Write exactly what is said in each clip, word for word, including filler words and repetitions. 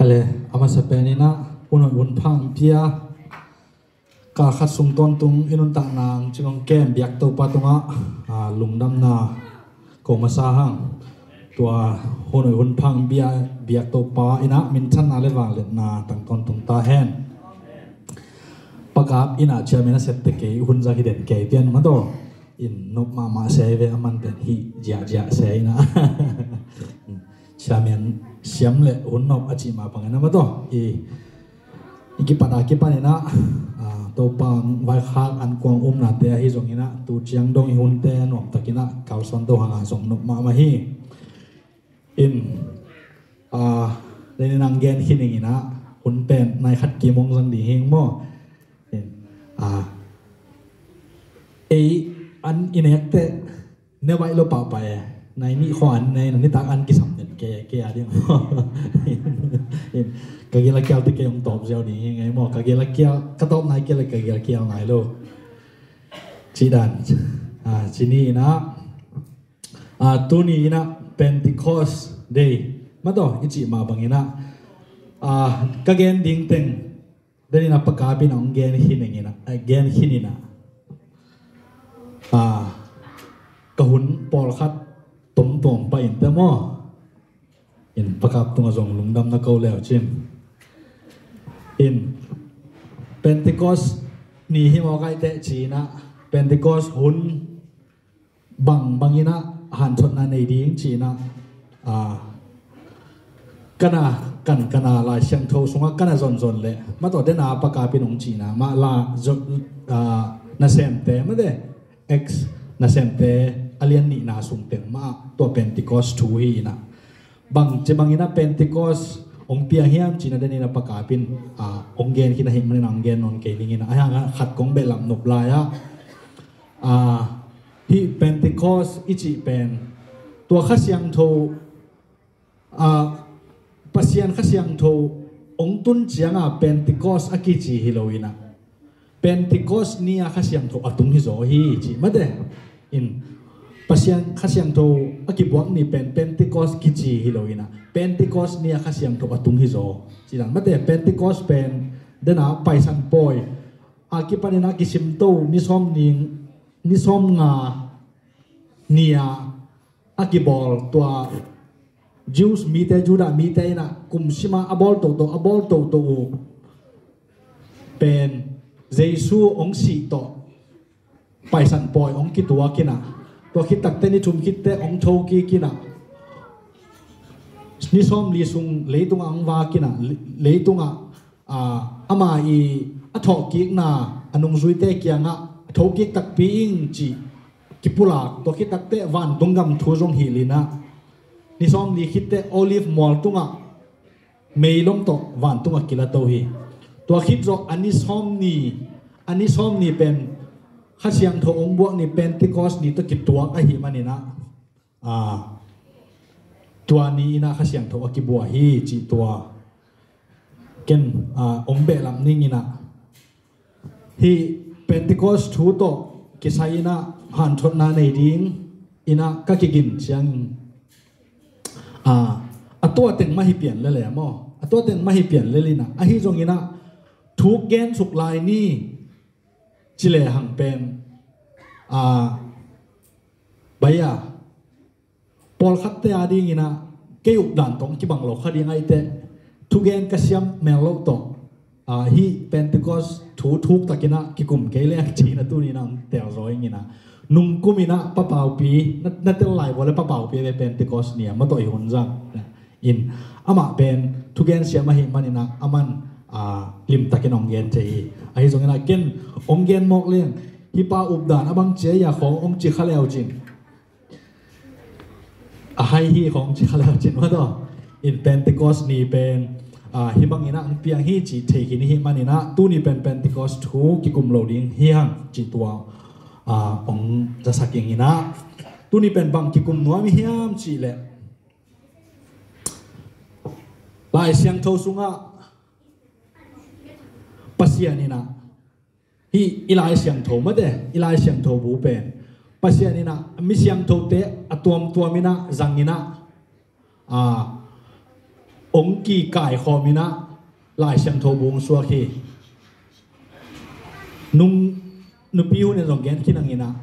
Le, a masa pen in ah, hun hoih hun pha hong pia, kal khat sung tawntung i nuntakna hong cing hong kem biak Topa tungah, a, lungdamna ko masa hang. Tua hun hoih hun pha hong pia biak Topa in ah minthanna le vangliatna tang tawntung ta hen. Pakap in ah chairman a sep teh kei hun zak hi den kei pian mah tawh. In nop mahmah se ve, a man pen hih ziahziah se in ah. Chairman siam le hun nop a cih mah bangin a mah tawh. I, i kipat a kipan in ah, a, Topa vaikhak an kuang umnate ahi zongin ah, tu ciang dong i hunte nuamtakin ah kalsuan to hang a zong nop mahmah hi. In, a, den in hong gen khin ing in ah, hun pen nai khat kim hong zang ding hi ing maw. In, a, ei an i nek teh ne baih lo pahpah e. Nai nih khua an ne, nitak an kisam den kei, kei a ding. In, ka gil a kial teh kei hong tawp ziau ding hi ing ei maw. Ka gil a kial, ka tawp nai kei le ka gil a kial nai lo. Ci dan. A, ci ni in ah, a, tuni in ah Pentecost Day mah tawh i cih mah bangin ah, a, ka gen ding teng den in ah Pakap in ah hong gen khin ing in ah, a, gen khin in ah, a, ka hun pawlkhat tomtom pah in teh maw. In Pakap tungah zong lungdamna ko leu cin. In Pentecost ni hi mawk ai teh ci in ah, Pentecost hun bang bangin ah hanthotna nei ding ci in ah, a, ka na, kan, ka na Lai Siangtho sungah ka na zonzon le mah tawh den a Pakap in hong cihna mah la, zo, a, Nasemte mah teh, Acts Nasemte a lian nihna sung teng mah tua Pentecost thu hi in ah. Bang ci bangin ah Pentecost hong piang hiam ci in ah den in ah Pakap in, a, hong gen khin ahih manin ah hong gen nawn kei ning in ah, a, hang a khat kong behlap nop lai ah, a, hih Pentecost i cih pen tua Kha Siangtho, a, Pasian Kha Siangtho hong tun ciang a Pentecost a kici hi lo in ah, Pentecost ni a Kha Siangtho a tung hi zaw hi ci mah teh. In Pasian Kha Siangtho a kibuak ni pen Pentecost kici hi lo in ah, Pentecost ni a Kha Siangtho a tung hi zaw ci dan mah teh. Pentecost pen den a Paisan Pawi a kipan in ah kisim to ni sawm ni, ni sawm nga ni a a kibawl tua Jews mite, Judah mite in ah kum sim a a bawl toto, a bawl toto uh pen Jesu hong sih tawh Paisan Pawi hong kituak in ah, tua khit tak teh ni thum khit teh hong thokik in ah, ni sawmli sung leitungah hong vak in ah, leitungah, a, ama i a thawhkikna a nungzuite kiangah thokik takpi ing cih kipulak, tua khit tak teh vantung gam thu zong hilh in ah, ni sawmli khit teh Olive mual tungah meilom tawh vantungah kila to hi. Tua khit zawh a ni sawmni, a ni sawmni pen Kha Siangtho hong buak ni, Pentecost ni tawh kituak ahih manin ah, a, tua ni in ah Kha Siangtho a kibua hi cih tua ken, a, hong behlap ning in ah, hih Pentecost thu tawh kisai in ah hanthotna nei ding in ah ka kigin ciang, a, a tua teng mah hi pian lel e maw, a tua teng mah hi pian lel in ah, ahi zongin ah thuk gen suk lai ni ci le hang pen, a, bai a, pawlkhatte a ding in ah kei updan tawh kibang lo kha ding ai teh, thugen ka siam mel loh tawh, a, hih Pentecost thu thuk takin ah kikum kei leng ci in ah tuni in ah hong tel zaw ing in ah, nungkum in ah Pa Paupi, na, na tel lai vua le Pa Paupi ve Pentecost ni a mah tawh i hun zang in, amah pen thugen siam ahih manin ah aman, a, limtakin hong gen thei hi. Ahi zongin ah ken hong gen mawk leng, hih pa updan a bang ci a, khawng hong ci kha leu cin, a hai hi khawng ci kha leu cin mah tawh. In Pentecost ni pen, a, hih bangin ah hong piang hi cih thei khin i hih manin ah tuni pen Pentecost thu kikum lo ding hi hang cih tua, a, hong zasak ing in ah, tuni pen bang kikum nuam i hiam cih leh, Lai Siangtho sungah Pasian in ah, hih i Lai Siangtho mah teh, i Lai Siangtho bu pen Pasian in ah mi siangthote a tuamtuam in ah zang in ah, a, ong kikaikhawm in ah Lai Siangtho bung suak hi. Nung nupi hun in zong gen khin ang in ah,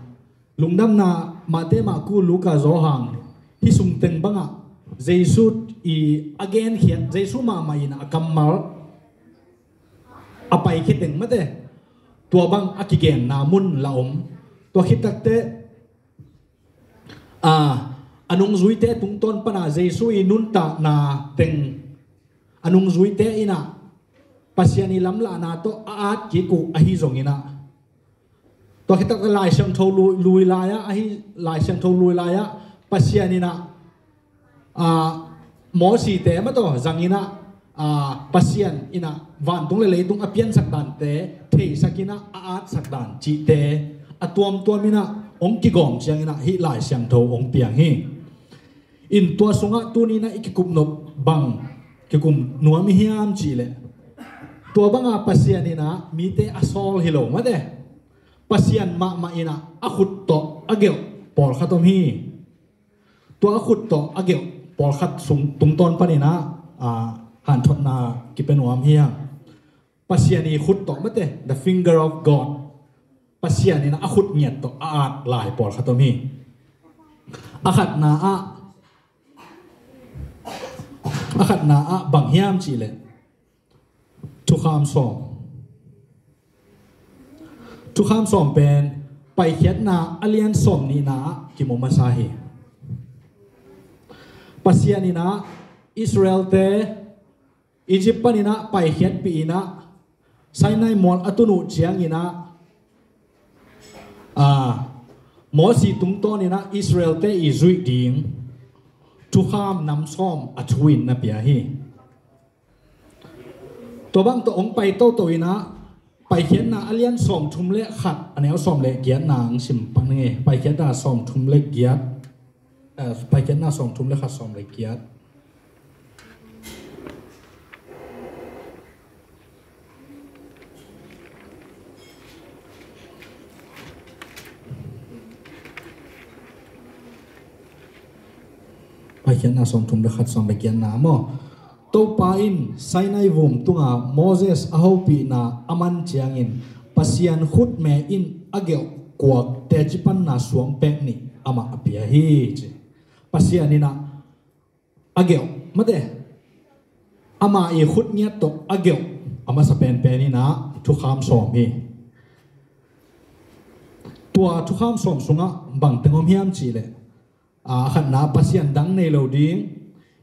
lungdamna Mate, Marku, Luka, Johan, hih sung teng bangah Jesu i a genkhiat, Jesu mahmah in a kammal a paikhia teng mate, tua bang a kigenna mun la om. Tua khit takteh, a, a nungzuite tungtawn pana Jesu i nuntakna teng a nungzuite in ah Pasian i lamlahna tawh a at kik uh ahi zongin ah, tua khit takteh Lai Siangtho lui, lui lai-ah, ahi, Lai Siangtho lui lai-ah Pasian in ah, a, Mosite mah tawh zang in ah, a, Pasian in ah vantung le leitung a piansak dante theisak in ah a atsak dan cihte a tuamtuam in ah hong kigawm ciangin ah hih Lai Siangtho hong piang hi. In tua sungah tuni in ah i kikup nop bang kikum nuam i hiam cihleh, tua banga Pasian in ah mite a sawl hi lo mate, Pasian mahmah in ah a khut tawh a gelh pawlkhat om hi. Tua a khut tawh a gelh pawlkhat sung tungtawn panin ah, a, hanthotna kipia nuam hi hang. Pasian i khut tawh mate, the finger of God. Pasian in a khut ngiat tawh a at lai pawlkhat om hi. A khatna ah, a khatna ah bang hiam cihleh, thukham sawm. Thukham sawm pen Paikhiatna a lian sawm nihna ah kimu masa hi. Pasian in ah Israelte Egypt panin ah paikhiatpih in ah Sinai mual a tun uh ciangin ah, a, Mosi tungtawn in ah Israelte i zuih ding thukham nam sawm a thu in na pia hi. Tua bang tawh hong pai toto in ah Paikhiatna a lian sawmthum le khat a neu sawm le giatna hong sim pak ning ei. Paikhiatna sawmthum le giat, eh, Paikhiatna sawmthum le khat, sawm le giat. Paikhiatna sawmthum le khat, sawm le giatna maw? Topa in Sinai vum tunga Moses a hopihna a man ciangin Pasian khutme in a gelh kuak tecipanna suangpek nih amah a pia hi ci. Pasian in ah a gelh mate, ama i khut ngiat tawh a gelh a masa penpen in ah thukham sawm hi. Tua thukham sawm sungah bang teng om hiam cihleh, a, a khatna, Pasian dang nei lo ding,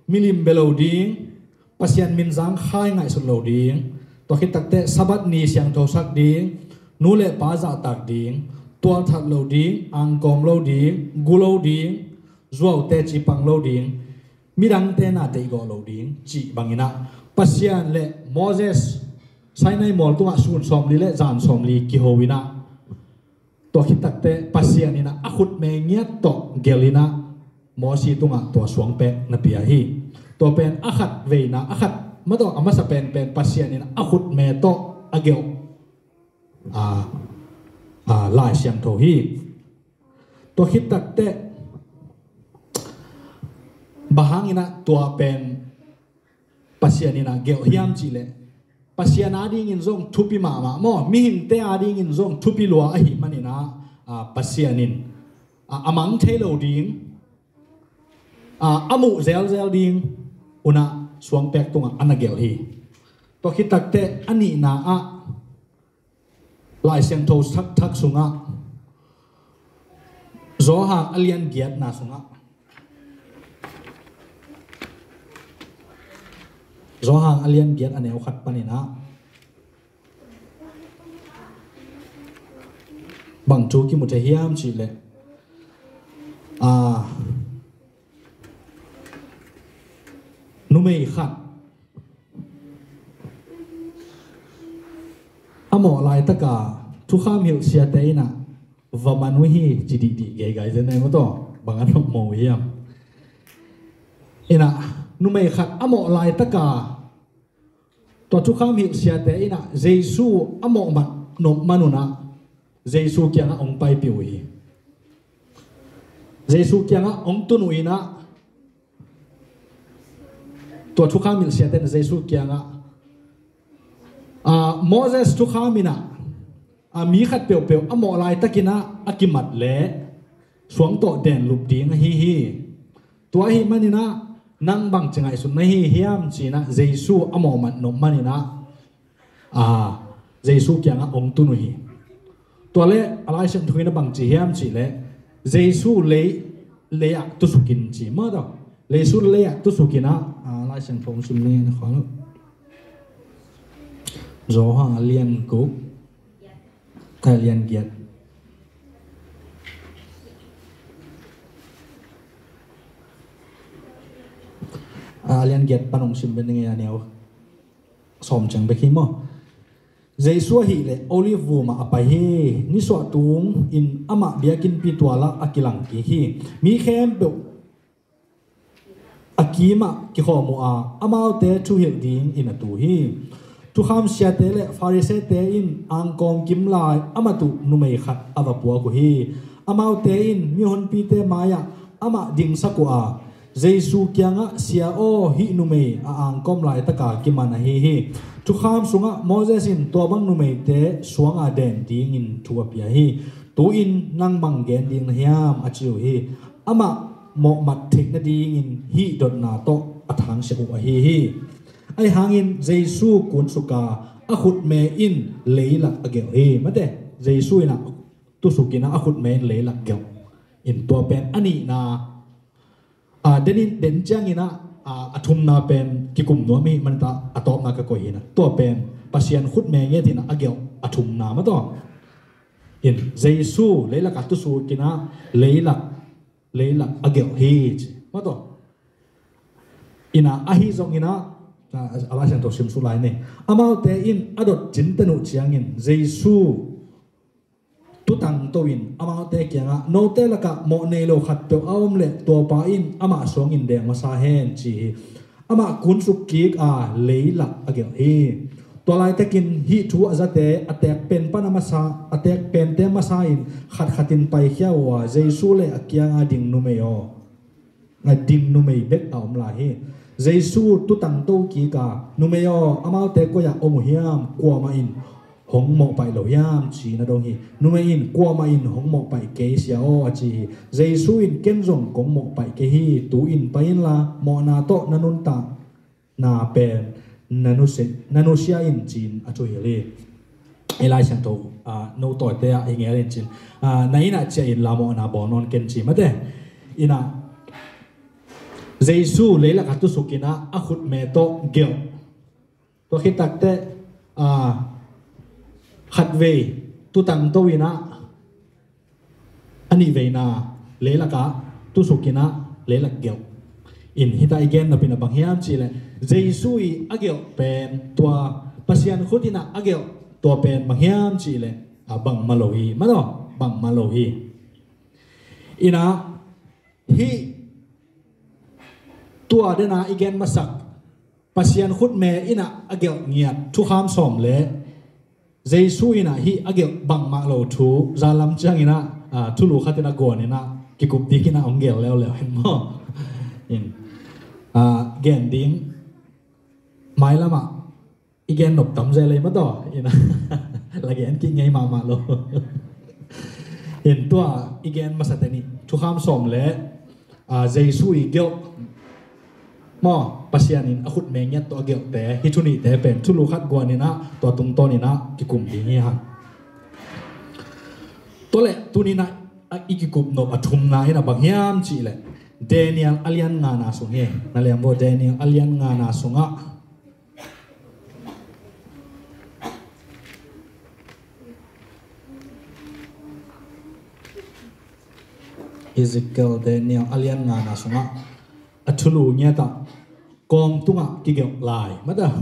milim bia lo ding, Pasian min zangkhai ngaihsut lo ding, tua khit takteh Sabbath ni siangthosak ding, nu le pa zahtak ding, tualthat lo ding, angkawm lo ding, gu lo ding, zuaute cipang lo ding, midangte na deihgawh lo ding cih bangin ah Pasian le Moses Sinai mual tungah sun sawmli le zan sawmli kiho in ah, tua khit takteh Pasian in ah a khutme ngiat tawh gelh in ah Mosi tungah tua suangpek na pia hi. Tua pen a khat veina, a khat mah tawh a masa penpen Pasian in ah a khutme tawh a gelh, a, a, Lai Siangtho hi. Tua khit takteh bang hangin ah tua pen Pasian in ah gelh hiam cihleh, Pasian adingin zong thupi mahmah maw, mihingte adingin zong thupi lua ahih manin ah, a, Pasian in, a, a mang thei lo ding, a, a muh zelzel ding un ah suangpek tungah a na gelh hi. Tua khit takteh a nihna ah Lai Siangtho thakthak sungah Johan a lian giatna sungah, Johan a lian giat a neu khat panin ah bang thu kimu thei hiam cihleh, a, numei khat a mawh laitaka thukham hilh siate in ah va man uh hi ci dihdih geigai zen ei maw taw, bang a nopmo uh hiam? In ah numei khat a mawh laitaka tua thukham hilh siate in ah Jesu a mawh man, nop man un ah Jesu kiangah hong paipih uh hi. Jesu kiangah hong tun uh in ah tua thukham hilh siate in Jesu kiangah, ah, Moses thukham in ah, ah, mi khat peuhpeuh a mawh laitakin ah a kimat leh suang tawh den lup ding ahi hi. Tua ahih manin ah nang bangci ngaihsun na hi hiam ci-in ah Jesu a mawhmat nop manin ah, ah, Jesu kiangah hong tun uh hi. Tua leh a Lai Siangtho in ah bangci hiam cih leh Jesu lei, lei-ah tusuk in ci maw, tua Jesu lei-ah tusuk in ah, ah, Lai Siangtho hong sim ni na khua lo. Johan a lian guk, a lian giat. A lian giat pan hong sim bek ni ngei, a neu sawm ciang bek hi maw. Jesu ahih leh Olive vum ah a pai hi. Nisuah tung in amah biakinnpi tual ah a kilang kik hi. Mi khempeuh a kim ah kikhawm uh a, amaute thuhilh dingin a tu hi. Thukham siate leh Farisee-te in angkawng kim lai a mat uh numei khat a va puak uh hi. Amaute in mihonpite mai-ah amah dingsak uh a, Jesu kiangah, "Sia aw, hih numei a angkawm laitaka kiman ahi hi. Thukham sungah Moses in tua bang numeite suanga den dingin thu a pia hi. Tu-in nang bang gen ding na hiam?" a ci uh hi. Amah mawhmat theih nadingin hih dotna tawh a thangsiah uh ahi hi. Ahi hangin Jesu kunsuk a, a khutme in leilak a gelh hi. Mate, Jesu in ah tusuk in ah a khutme in leilak gelh. In tua pen a nihna, a, den in, den ciangin ah, a, a thumna pen kikum nuam ahih manin ah a tawpna ka koih hi in ah, tua pen Pasian khutme nget in ah a gelh a thumna maw, tua in Jesu leilak ah tusuk in ah leilak, leilak a gelh hi ci maw, tua in ah ahi zongin ah, a, a Lai Siangtho sim suk lai ni. Amaute in a dot cinten uh ciangin Jesu tutang to-in amaute kiangah, "Note lakah mawh nei lo khatpeuh a om leh tua pa in amah suangin deng masa hen," ci hi. Amah kunsuk kik a, leilak a gelh hi. Tua laitakin hih thu a zate a teek pen pan a masa, a teek pente masa in khatkhat in paikhia uh a, Jesu leh a kianga ding numei aw, a ding numei bek a om lai hi. Jesu tutang to kik a, "Numei aw, amaute koi-ah om uh hiam? Kuamah in hong mawhpaih lo hiam?" ci-in a dong hi. Numei in, "Kuamah in hong mawhpaih kei, Sia aw," a ci hi. Jesu in, "Ken zong kong mawhpaih kei hi. Tu-in pai inla, mawhna tawh na nuntakna pen na nusia, na nusia in," ci-in a thuhilh hi. I Lai Siangtho, ah, no tawite ah i ngel in cin, ah, "Na inn ah ciah inla, mawhna bawl nawn ken," ci mate. In ah Jesu leilak ah tusuk in ah a khutme tawh gelh. Tua khit takteh, ah, khatvei tutang to in ah, a nihveina leilak ah tusuk in ah leilak gelh. In hita i gen nop in ah bang hiam cih leh, Jesu i a gelh pen, tua Pasian khut in ah a gelh tua pen bang hiam cih leh, ah, bangmah lo hi, mah lo, bangmah lo hi. In ah hih tua den a i gen masak Pasian khutme in ah a gelh ngiat thukham sawm leh Jesu in ah hih a gelh bangmah lo thu, zan lam ciangin ah, ah, thulu khat in ah guan in ah kikup ding in ah hong gelh leuleu hi maw. In, ah, gen ding mailam ah i gen nop tam zel ei mah tawh, in ah la gen kik ngei mahmah lo. In tua i gen masate nih, thukham sawm leh, ah, Jesu i gelh maw, Pasian in a khutme ngiat tawh a gelhte, hih thu nihte pen thulu khat guan in ah tua tungtawn in ah kikum ding hi hang. Tua leh tuni in ah, ah, i kikup nop a thumna in ah bang hiam cih leh, Daniel a lian ngana sung hi. Na lian bo, Daniel a lian ngana sungah Ezekiel, Daniel a lian ngana sungah a thulu ngiat ah kawm tungah kigelh lai, mah ta.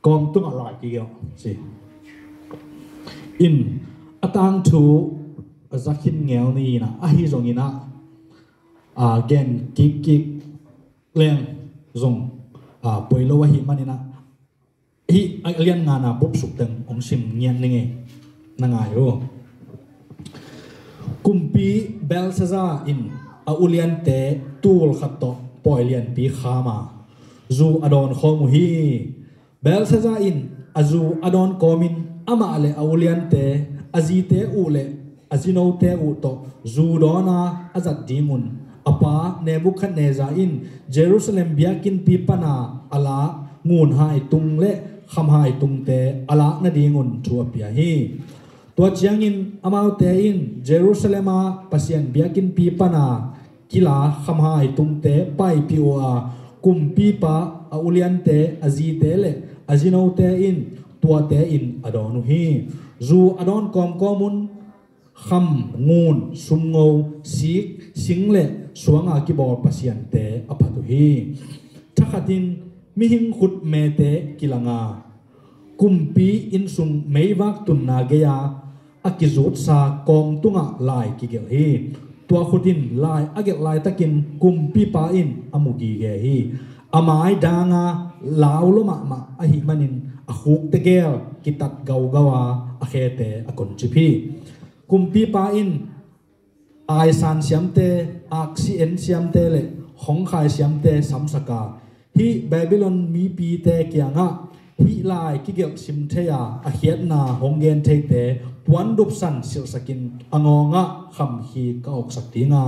Kawm tungah lai kigelh ci. In a tangthu a za khin ngel ni in ah, ahi zongin ah, a, gen kikkik leng zong, a, poi lo ahih manin ah, hih a lian ngana bupsuk teng hong sim ngiat ning ei, na ngai uh. Kumpi Belshazzar in a uliante tul khat tawh pawi lianpi kham a, zu a dawn khawm uh hi. Belshazzar in a zu a dawn kawmin amah le a uliante, a zite uh le a zinote uh tawh zu dawna a zat dingun a pa Nebuchadnezzar in Jerusalem biakinnpi pana a lak ngunhai tung le khamhai tungte a lak nadingun thu a pia hi. Tua ciangin amaute in Jerusalem a Pasian biakinnpi pana kila khamhai tungte paipih uh a, kumpipa a uliante, a zite le a zinote in tuate in a dawn uh hi. Zu a dawn kawmkawmun kham, ngun, sumngo, sik, sing le suanga kibawl pasiante a phat uh hi. Thakhatin mihing khut mete kilanga kumpi innsung meivak tunna gei-a a kizutsa kawm tungah lai kigelh hi. Tua khutin lai a gelh laitakin kumpipa in a mu gige hi. A mai danga lau lua mahmah ahih manin a khukte gel kitat gaugau a, a khete a koncip hi. Kumpipa in aisan siamte, aksi en siamte le hongkhai siamte samsaka, hih Babylon mipite kiangah hih lai kigelh sim thei-a a khiatna hong gen theite puandupsan silhsakin a ngawngah khamkhi ka oksak dinga,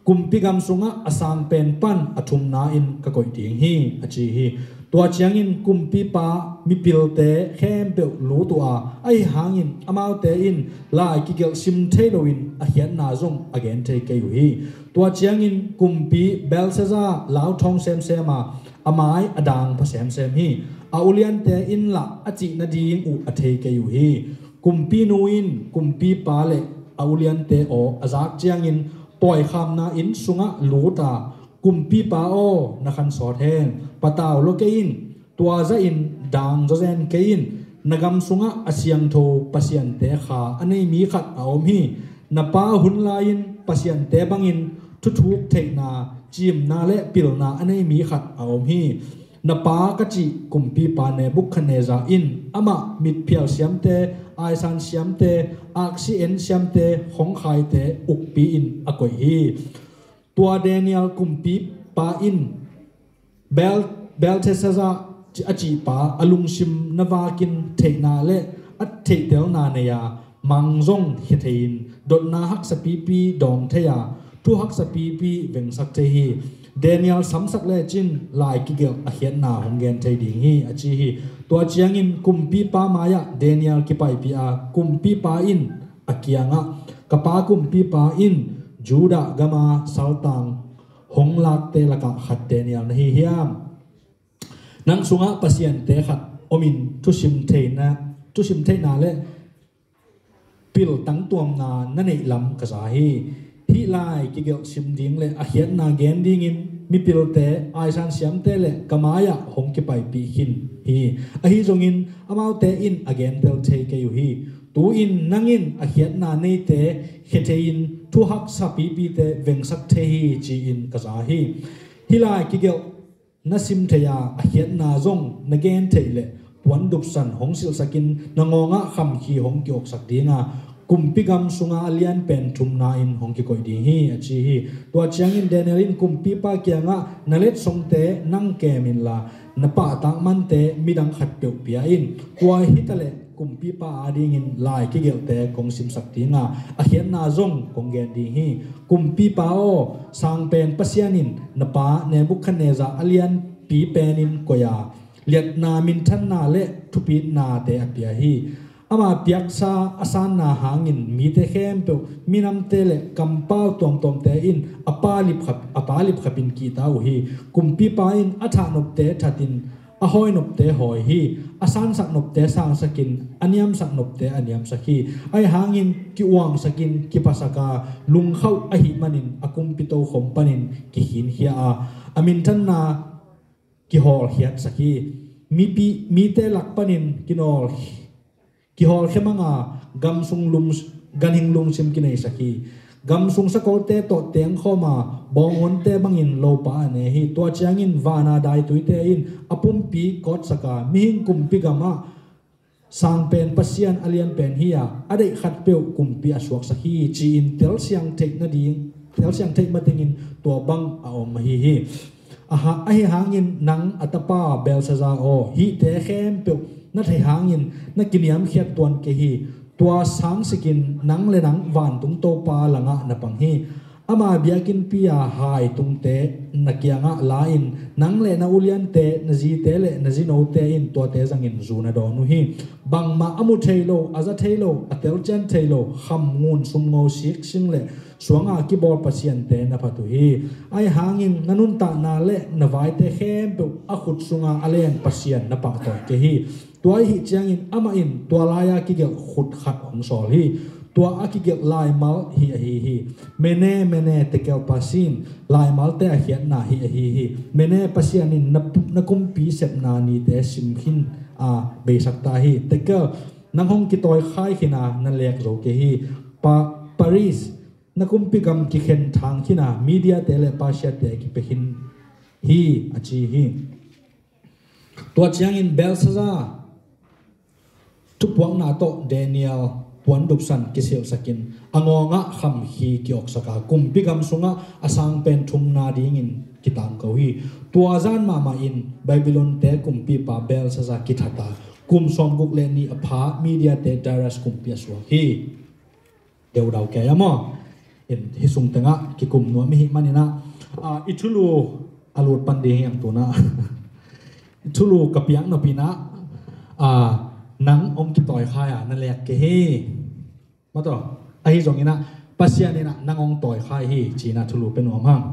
kumpi gam sungah a sangpen pan a thumna in ka koih ding hi, a ci hi. Tua ciangin kumpipa mipilte khempeuh lut uh a, ahi hangin amaute in lai kigelh sim thei loin a khiatna zong a gen thei kei uh hi. Tua ciangin kumpi Belshazzar lauthawng semsem a, a mai a dang pha semsem hi. A uliante in lah a cih nading uh a thei kei uh hi. Kumpinu in kumpipa le a uliante aw a zak ciangin pawikhamna inn sungah lut a, kumpipa aw, na khan sawt hen, patau lua kei in, tua zahin dang zawzen kei in. Na gam sungah a siangtho pasiante kha a nei mi khat a om hi. Na pa hun lai-in pasiante bangin thuthuk theihna, cimna le pilna a nei mi khat a om hi. Na pa ka cih kumpipa Nebuchadnezzar in amah mitphial siamte, aisan siamte, aksi en siamte, hongkhaite ukpi in a koih hi. Tua Daniel kumpipa in Bel-, Belteshazzar a cihpa a lungsim na vakin theihna le a theihtelna nei a, mang zong khia thei-in dotna haksa pipi dawng thei a, thu haksa pipi vengsak thei hi. Daniel samsak lecin lai kigelh a khiatna hong gen thei ding hi, a ci hi. Tua ciangin kumpipa mai-ah Daniel kipaipih a, kumpipa in a kiangah, ka pa kumpipa in Judah gama saltang hong lakte lakah khat Daniel na hi hiam? Nang sungah pasiante khat omin thusim theihna, thusim theihna le piltang tuamna na neih lam ka za hi. Hih lai kigelh sim ding le a khiatna gen dingin mipilte, aisan siamte le ka mai-ah hong kipaipih khin hi. Ahi zongin amaute in a gentel thei kei uh hi. Tu-in nang in a khiatna neite khia thei-in thu haksa pipite vengsak thei hi, ci-in ka za hi. Hih lai kigelh na sim thei a, a khiatna zong na gen theih le puandupsan hong silhsakin na ngawngah khamkhi hong kioksak dinga, kumpi gam sunga a lianpen thumna in hong kikoih ding hi, a ci hi. Tua ciangin Daniel in kumpipa kiangah, na letsongte nang kem inla, na pahtak mante midang khatpeuh pia in. Tua hitaleh kumpipa adingin lai kigelhte kong simsak dinga, a khiatna zong kong gen ding hi. Kumpipa aw, sangpen Pasian in na pa Nebuchadnezzar a lianpi penin koih a, liatna, minthanna le thupitnate a pia hi. Ama piaksa a sanna hangin mite khempeuh, minamte le kampau tuamtuamte in a pa lipkhap, a pa lipkhapin kihta uh hi. Kumpipa in a thatnopte thatin, a hawinopte hawi hi. A sansak nopte sangsakin, a niamsak nopte a niamsak hi. Ahi hangin ki-uangsakin kiphasak a, lungkhauh ahih manin a kumpi tokhom panin kikhinkhia a, a minthanna kihawlkhiatsak hi. Mipi, mite lak panin kinawl, kihawlkhia mang a, gamsung lum, ganhing lungsim kineisak hi. Gamsung sakolte tawh tengkhawm a, bawnghonte bangin lopa a ne hi. Tua ciangin vana daituite in a pumpi kawtsak a, mihing kumpi gamah sangpen Pasian a lianpen hi a, a deih khatpeuh kumpi a suaksak hi, ci-in telsiang theih nading, telsiang theih matengin tua bang a om ahi hi. Aha, ahi hangin nang a tapa Belshazzar aw, hihte khempeuh na theih hangin na kiniamkhiat tuan kei hi. Tua sangsikin nang le nang vantung Topa langah na pang hi. Ama biakinnpi-a hai tungte na kiangah la-in, nang le na uliante, na zite le na zinote in tuate zangin zu na dawn uh hi. Bangmah a mu thei lo, a za thei lo, a telcian thei lo, kham ngun sumngo siksing le suanga kibawl pasiante na phat uh hi. Ahi hangin na nuntakna le na vaite khempeuh a khut sunga a leng Pasian na pahtawi kei hi. Tua ahih ciangin amah in tua lai-a kigelh khut khat hong sawl hi. Tua a kigelh laimal hih ahi hi. Mene, Mene, Tekel, Parsin, laimalte a khiatna hih ahi hi. Mene, Pasian in na, na kumpi sepna nite sim khin a beisak ta hi. Tekel, nang hong kitawi khai khin a na lek zo kei hi. Pa, Paris, na kumpi gam kikhen thang khin a Mediate le Persiate kipia khin hi, a ci hi. Tua ciangin Belshazzar thupuakna tawh Daniel puandupsan kisilhsakin a ngawngah khamkhi kiawksak a, kumpi gam sungah a sangpen thumna dingin kitangko hi. Tua zan mahmah in Babylon-te kumpipa Belshazzar kithat a, kum sawmguk le nih a pha Mediate Darius kumpi a suak hi. Deudau kei a maw? In, hih sung tengah kikum nuam i hih maninah, ah, i thulu a lut pan ding hiang tunah. I thulu ka piak nopinah, ah, nang hong kitawi khai a na lek kei hi. Maw taw, ahi zonginah Pasian inah nang hong tawi khai hi, cinah thulu pe nuam hang.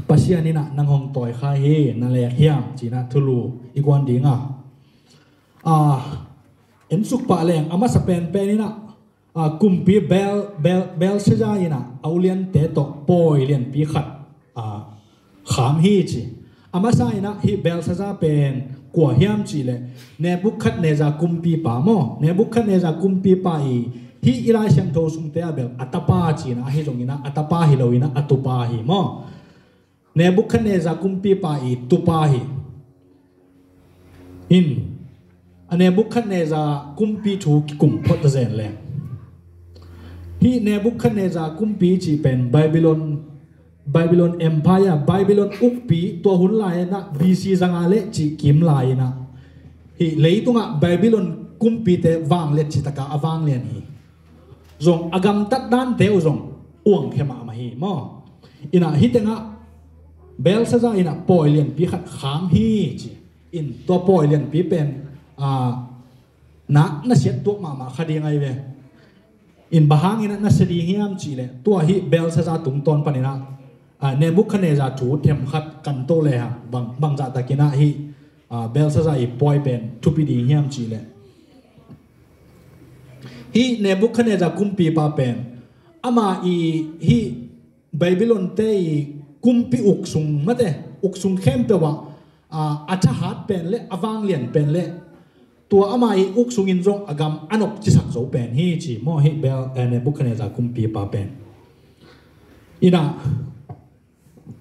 Pasian inah nang hong tawi khai hi, na lek hiam, cinah thulu i guan dinga. Ah, ensuk pah leng a masa penpen inah, ah, kumpi Bel, Bel, Belshazzar inah a uliante tawh pawi lianpi khat, ah, kham hi ci. A masa inah hih Belshazzar pen kua hiam cihleh Nebuchadnezzar kumpipa maw? Nebuchadnezzar kumpipa i hih i Lai Siangtho sungte a bel a tapa cinah ahi zonginah a tapa hi loinah a tupa hi maw? Nebuchadnezzar kumpipa i tupa hi. In, a Nebuchadnezzar kumpi thu kikum phot ta zen leng, hih Nebuchadnezzar kumpi cih pen Babylon, Babylon Empire, Babylon ukpi, tua hun lai-inah B C zanga le cih kim lai-inah hih leitungah Babylon kumpite vangliat citaka a vanglian hi. Zong a gamtat dante uh zong uangkhia mahmah hi maw? Inah hih tengah Belshazzar inah pawi lianpi khat kham hi ci. In, tua pawi lianpi pen, ah, na, na siat tuak mahmah kha ding ahi ve. In, bang hangin a na sia ding hiam cihleh tua hih Belshazzar tungtawn paninah, ah, Nebuchadnezzar thu themkhat kan to lehang bang, bangzahtakinah hih, ah, Belshazzar i pawi pen thupi ding hiam cihleh, hih Nebuchadnezzar kumpipa pen ama i hih Babylon-te i kumpi uksung mate, uksung khempeuh ah, ah, a thahat pen le a vanglian pen le tua ama i uksungin zong a gam a nopcisak zo pen hi ci maw, hih Bel, eh, Nebuchadnezzar kumpipa pen. Inah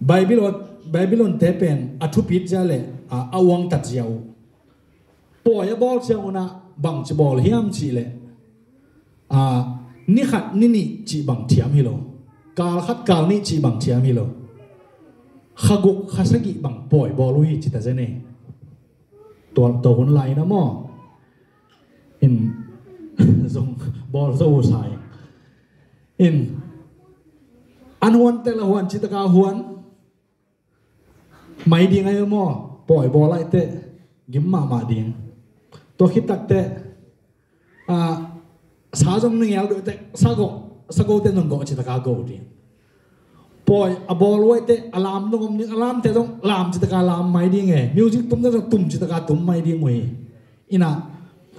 Babylon, Babylon-te pen a thupit zia le, ah, a uangtat zia uh pawi a bawl ciangunah bangci bawl hiam cihleh, ah, ni khat ni nih cih bang thiam hi lo, kal khat kal nih cih bang thiam hi lo, kha guk kha sagih bang pawi bawl uh hi ci ta zen e. Tua, tua hun lai-inah maw? In, zong bawl zo uh sa ing. In, an huan tel a huan citaka huan mai ding ahi maw? Pawi bawl ahi teh gim mahmah ding. Tua khit takteh, ah, sa zong na ngel deuh teh sa gawh, sa go teh zong gawh citaka go ding. Pawi a bawl uh ahi teh a lam zong om ding, a lamte zong lam citaka lam mai ding e. Music tumte zong tum citaka tum mai ding uh hi. Inah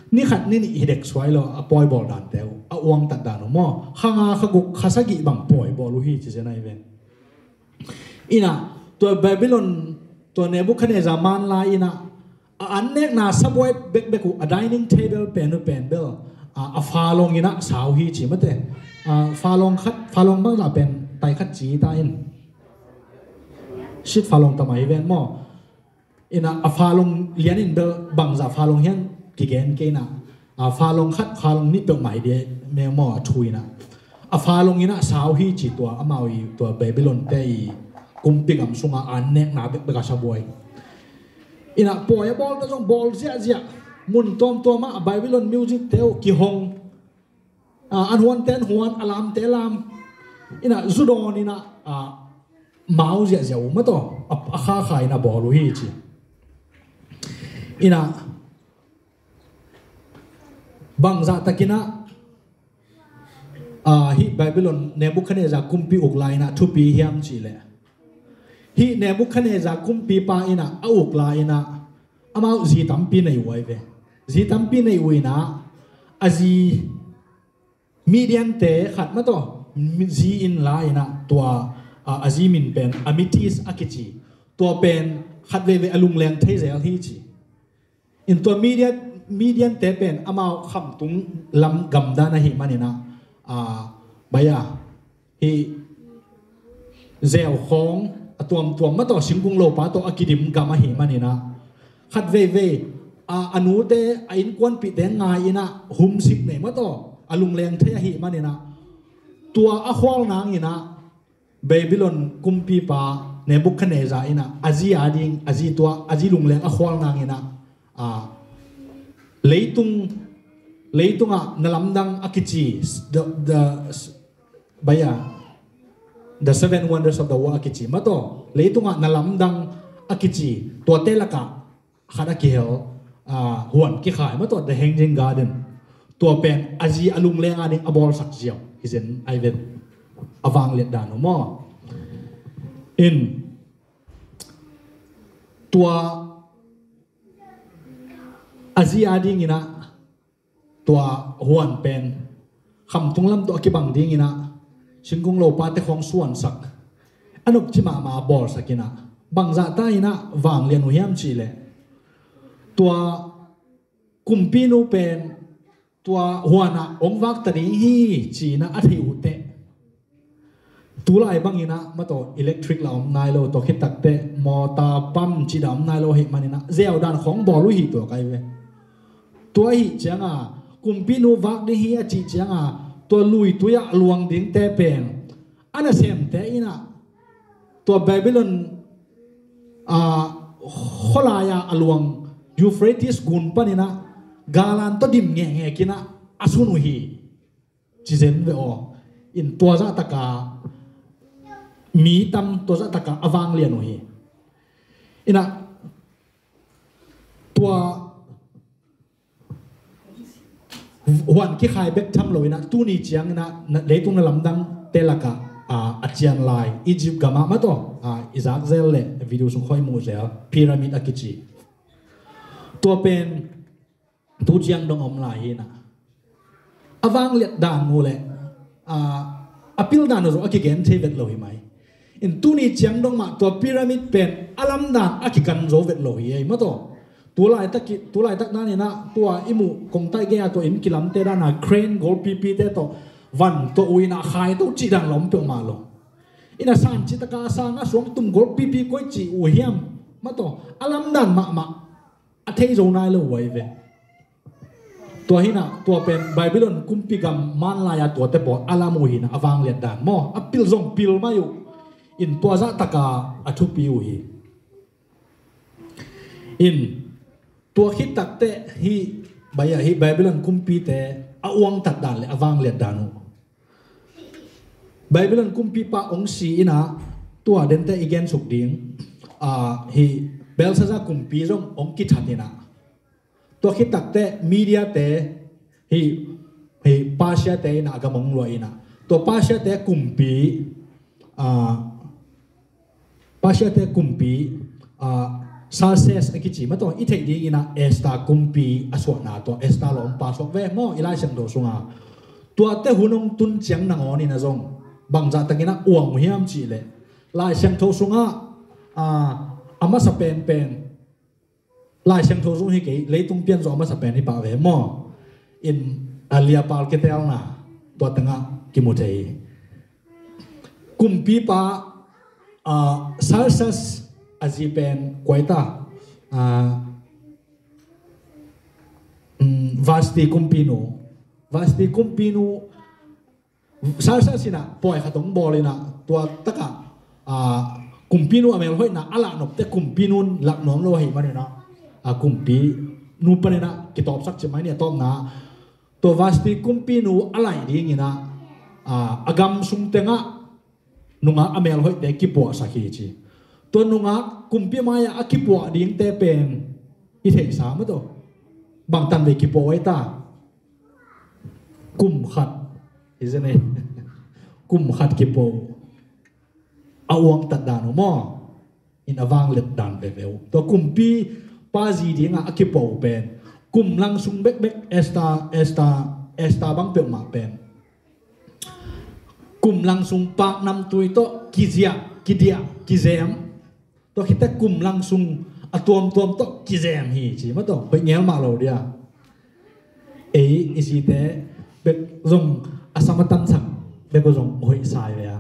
ni khat ni nih hi dek suai lo a pawi bawl dante uh, a uangtat dan uh maw? Kha nga kha guk kha sagih bang pawi bawl uh hi ci zen ahi ve. Inah tua Babylon, tua Nebuchadnezzar man lai-inah a an nekna sabuai bekbek uh, a dining table pen uh pen bel, a, a falong inah sau hi ci mate. A, falong khat, falong bangzah pen tai khat ci ta in. Sit falong tamai ven maw? Inah a falong lianin bel bangzah falong hian kigen kei inah, a, falong khat, falong nih peuh mai dia me maw a thu inah. a fa longin ah sau hi ci tua, amau i tua Babylon te i kumpi gam sungah an nekna bekbek a sa buai. Inah pawi a bawlte zong bawl ziahziah, mun tuamtuamah Babylon music te uh kihong, ah, an huante an huan, a lamte lam. Inah zu dawn inah, ah, mau ziahziah uh mataw, a, a khakha inah bawl uh hi ci. Inah bangzah takinah, ah, hih Babylon Nebuchadnezzar kumpi uk lai inah thupi hiam cihleh, hih Nebuchadnezzar kumpipa inah a uk lai inah amau zi tampi nei uh ai ve. Zi tampi nei uh inah a zi Midian te khat mataw, mi-, zi in la inah tua, ah, a zi min pen Amitis a kici. Tua pen khat veivei a lungleng thei zel hi ci. In tua Midian, Midian te pen amau khamtung lam gamdan ahih maninah, ah, baya, hih zeu khawng a tuamtuam mataw, singkung lopa tawh a kidim gam ahih maninah khat veivei, a, a nute, a innkuanpihte ngai inah humsik nei mataw, a lungleng thei ahih maninah tua a khual nanginah Babylon kumpipa Nebuchadnezzar inah a zi a ding, a zi tua, a zi lungleng a khual nanginah, ah, leitung, leitungah na lamdang a kici, the, the, baya, the seven wonders of the world a kici mataw, leitungah na lamdang a kici tuate lakah khat a kihel, ah, huan kikhai mataw, the Hanging Garden. Tua pen a zi a lungleng a ding a bawlsak ziau hi zen ai ven. A vangliat dan uh maw. In tua a zi a dinginah tua huan pen khamtung lam tawh a kibang dinginah singkung lopate khawng suansak, a nopci mahmah a bawlsak inah bangzah ta inah vanglian uh hiam cihleh, tua kumpinu pen tua huanah hong vakta ding hi ci-inah a thei uh teh, tulai banginah mataw electric la om nai lo, tua khit takteh mawta pam cih dah om nai lo ahih maninah zeu dan khawng bawl uh hi tua kai ve. Tua ahih cianga kumpinu vak ding hi a cih cianga tua luitui-ah luang dingte pen a nasemte inah tua Babylon, ah, khualai-a a luang Euphrates gun paninah galan tawh dim ngehngek inah a sun uh hi. Ci zen ve aw. In tua zahtaka mi tam, tua zahtaka a vanglian uh hi. Inah tua huan kikhai bek tham lo inah tuni ciang inah na, leitung na lamdang te lakah, ah, a cian lai Egypt gamah mataw, ah, i zak zel le video sung khawng i muh zel pyramid a kici. Tua pen tu ciang dong om lai hi inah a vangliat dan uh le, ah, a pil dan uh zong a kigen thei vet lo hi mai. In tuni ciang dong mah tua pyramid pen a lamdan a kikan zo vet lo hi ei mataw. Tulaitak, tulaitak dan inah tua i muh kongtaih gei-a tua inn kilamte dana crane golpipite tawh van tuah uh inah khai to cih dan la om peuhmah lo. Inah san citaka a sang a suang tum golpipi koi cih uh hiam mataw, a lamdan mahmah a thei zo nai lo uh ai ve. Tua hinah tua pen Babylon kumpi gam manlai-a tuate bawl a lam uh hinah a vangliat dan maw, a pil zong pil mai uh. In tua zahtaka a thupi uh hi. In tua khit takteh hih bai-ah hih Babylon kumpite a uangtat dan le a vangliat dan uh. Babylon kumpipa hong si inah tua dente i gensuk ding, ah, hih Belshazzar kumpi zong hong kithat inah tua khit takteh Media-te hih, hih Persia-te inah a gam hong luah inah tua Persia-te kumpi, ah, Persia-te kumpi, ah, Xerxes a kici mataw i theih ding inah Esther kumpi a suahna tua Esther lawmpa suak ve maw i Lai Siangtho sunga. Tuate hun hong tun ciang nangawn inah zong bangzah takinah uang uh hiam cihleh Lai Siangtho sungah, ah, a masa penpen Lai Siangtho sung hi kei, leitung pian zawh a masa pen hi pah ve maw? In a liapal kitelna tua tengah kimu thei hi. Kumpipa, ah, Xerxes a zi pen kua hi ta, ah, mm, Vashti kumpinu. Vashti kumpinu Sarsar sinah pawi khat hong bawl inah tua takah, ah, kumpinu a melhoihna a lah nopte kumpinu in lak nuam lo ahih maninah, ah, kumpinu paninah kitawpsak ci mai ni a tawpna. Tua Vasti kumpinu a laih dinginah, ah, a gam sung tengah nungak a melhoihte kipuahsak hi ci. Tua nungak kumpi mai-ah a kipuah dingte pen i theihsa maw taw? Bangtan vei kipuah uh ei ta? Kum khat, isn't it? Kum khat kipuah uh. A uangtat dan uh maw? In a vanglet dan veve uh. Tua kumpipa zi dingah a kipuah uh pen kum lang sung bekbek Esther, Esther, Esther bang peuhmah pen kum lang sung paknamtui tawh kiziah, kidiah, kizem. Tua khit teh kum lang sung a tuamtuam tawh kizem hi ci maw taw? Hoih ngel mah lo dia. Ei i zite bek zong a sam a tansak bek uh zong hoih sa hi ve a.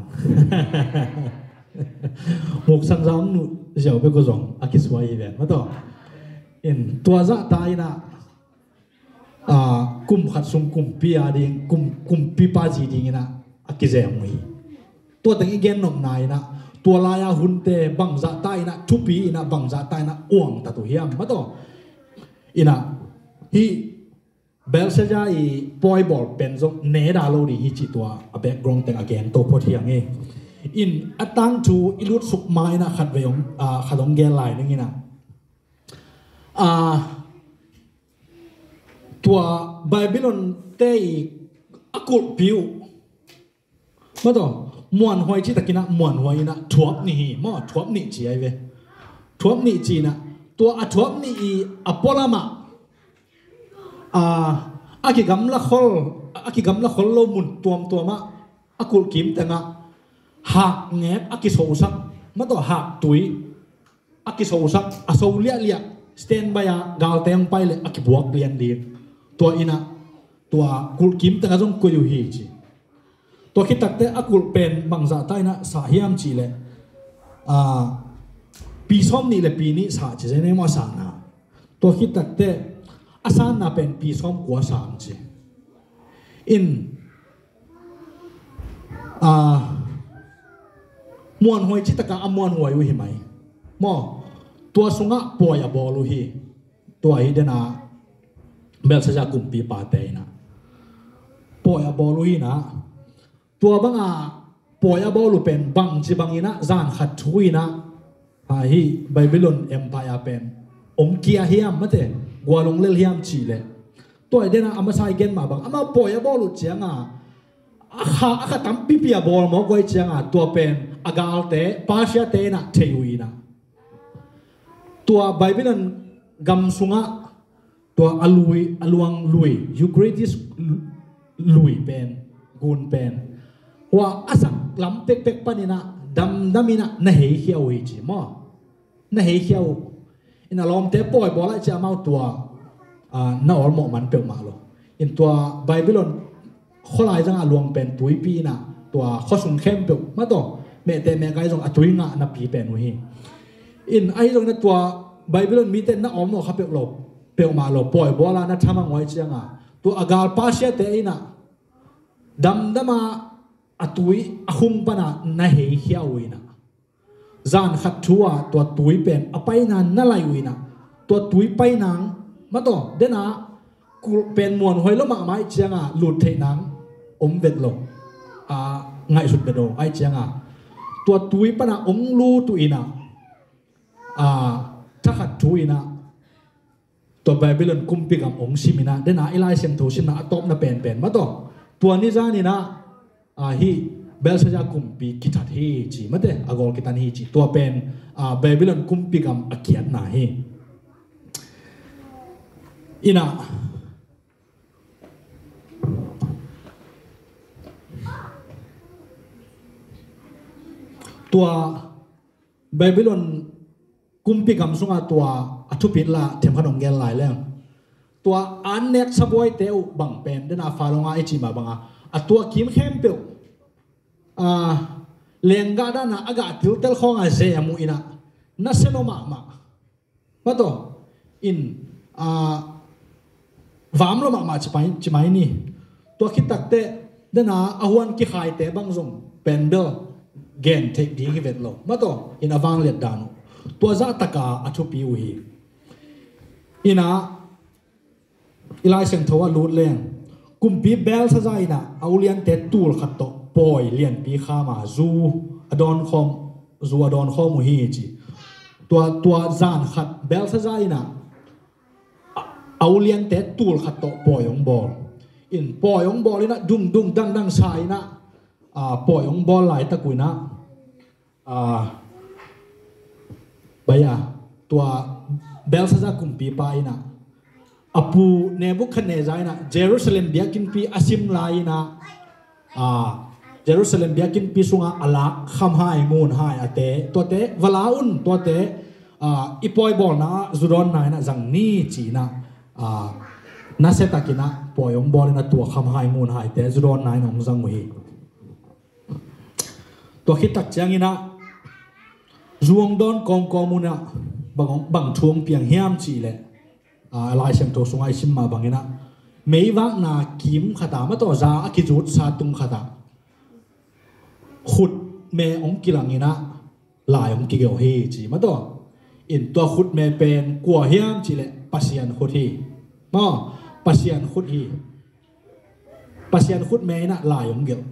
Muksan zau nuh ziau bek uh zong a kisuai hi ve maw taw? In tua zahta inah, ah, kum khat sung kumpi a ding, kum, kumpipa zi dinginah a kizem uh hi. Tua teng i gen nopna inah tua lai-a hunte bangzahta inah thupi inah bangzahta inah uangtat uh hiam maw taw? Inah hih Belshazzar i pawi bawl pen zong neda lo ding hi cih tua a background teng a gen to phot hi hang hi. In a tangthu i lutsuk ma inah khat vei hong, ah, khat hong gen lai ning inah, ah, tua Babylon te i a kulhpi uh maw taw, muanhuai citakinah muanhuai inah thuap nih hi maw, thuap nih ci ai ve. Thuap nih ci inah tua a thuap nih i a pualamah, ah, a kigamla khol, a kigamla khol lo mun tuamtuamah a kulhkim tengah hakngek a kisosak maw taw, haktui a kisosak, a so liahliah, standby a galte hong pai leh a kibuak lian ding. Tua inah tua kulhkim tengah zong koih uh hi ci. Tua khit takteh a kulh pen bangzahta inah sah hiam cih leh, ah, pi sawm nih le pi nih sah ci zen ei maw a sahna. Tua khit takteh a sanna pen pi sawm kua sang ci. In, ah, muanhuai citaka a muanhuai uh hi mai maw? Tua sungah pawi a bawl uh hi. Tua hi dena Belshazzar kumpipate inah pawi a bawl uh hi inah, tua banga pawi a bawl uh pen bangci banginah zan khat thu inah, ah, hih Babylon Empire pen hong kia hiam mate, gual hong lel hiam cih leh, tua hi dena a masa i gen mah bang amau pawi a bawl uh cianga a kha, a kha tampipi a bawl mawk uh ai cianga tua pen a galte Persia te inah thei uh inah, tua Babylon gam sungah tua a lui, a luang lui, Euphrates lui pen, gun pen, hua a sak lam pekpek paninah damdaminah na heikhia uh hi ci maw? Na heikhia uh. In a lawmte pawi bawl ai cia amau tua, ah, na awlmawh man peuhmah lo. In tua Babylon khualai zangah luang pen tuipi inah tua khuasung khempeuh maw taw, mehteh mehkai zong a tui ngah napi pen uh hi. In ahi zongin tua Babylon mite na awlmawh kha peuh lo, peuhmah lo, pawi bawl a na thamang uh ai cianga tua a gal Persia te inah damdama a tui a khung pana na heikhia uh inah, zan khat thu-a tua tui pen a paina na lai uh inah, tua tui painang maw taw, dena kulh pen muanhuai lo mahmah ai cianga lut theih nang om vet lo. A, ngaihsut vet lo ai cianga tua tui pana ong lut uh inah, a, thakhat thu inah tua Babylon kumpi gam ong sim inah, dena i Lai Siangtho simna a tawpna penpen maw taw, tua ni zan inah, a, hih Belshazzar kumpi kithat hi ci mate, a gawl kitan hi ci. Tua pen, a, Babylon kumpi gam a kiatna hi. Inah tua Babylon kumpi gam sungah tua a thupit la themkhat hong gen lai leng. Tua an nek sabuaite uh bang pen dena fa longa i cih mah banga a tua kim khempeuh, a, lenggah dana a gah tiltel khawnga zem uh inah na se lo mahmah. Maw taw, in, a, vam lo mahmah ci mai, ci mai ni. Tua khit takteh Dena a huan kikhaite bang zong pen bel gen theih ding hi vet lo. Mataw, in a vangliat dan uh tua zahtaka a thupi uh hi. Ina i Lai Siangtho a lut leng, kumpi Belshazzar ina a uliante tul khat tawh pawi lianpi khama zu a dawnkhawm, zu a dawnkhawm uh hi ci. Tua, tua zan khat Belshazzar ina a, a uliante tul khat tawh pawi hong bawl. In pawi hong bawl ina dungdung dangdang sa ina, a, pawi hong bawl laitak uh ina, a, baya, tua Belshazzar kumpipa ina a pu Nebuchadnezzar ina Jerusalem biakinnpi a sim lai ina, a, Jerusalem biakinnpi sunga a lak khamhai ngunhai a te, tuate va la un, tuate, a, i pawi bawlna ah zu dawnna ina zang ni ci ina, a, nasia tak ina pawi hong bawl ina tua khamhai ngunhaite zu dawnna ina hong zang uh hi. Tua khit tak ciang ina zu hong dawn kawmkawm uh ina bang, bang thu hong piang hiam cih leh, a, Lai Siangtho sungah i sim mah bang ina meivakna kim khat ah, mataw, za a kizutsa tung khat ah khutme hong kilang ina lai hong kigelh hi ci, mataw. In tua khutme pen kua hiam cih leh Pasian khut hi. Maw, Pasian khut hi. Pasian khutme ina lai hong gelh.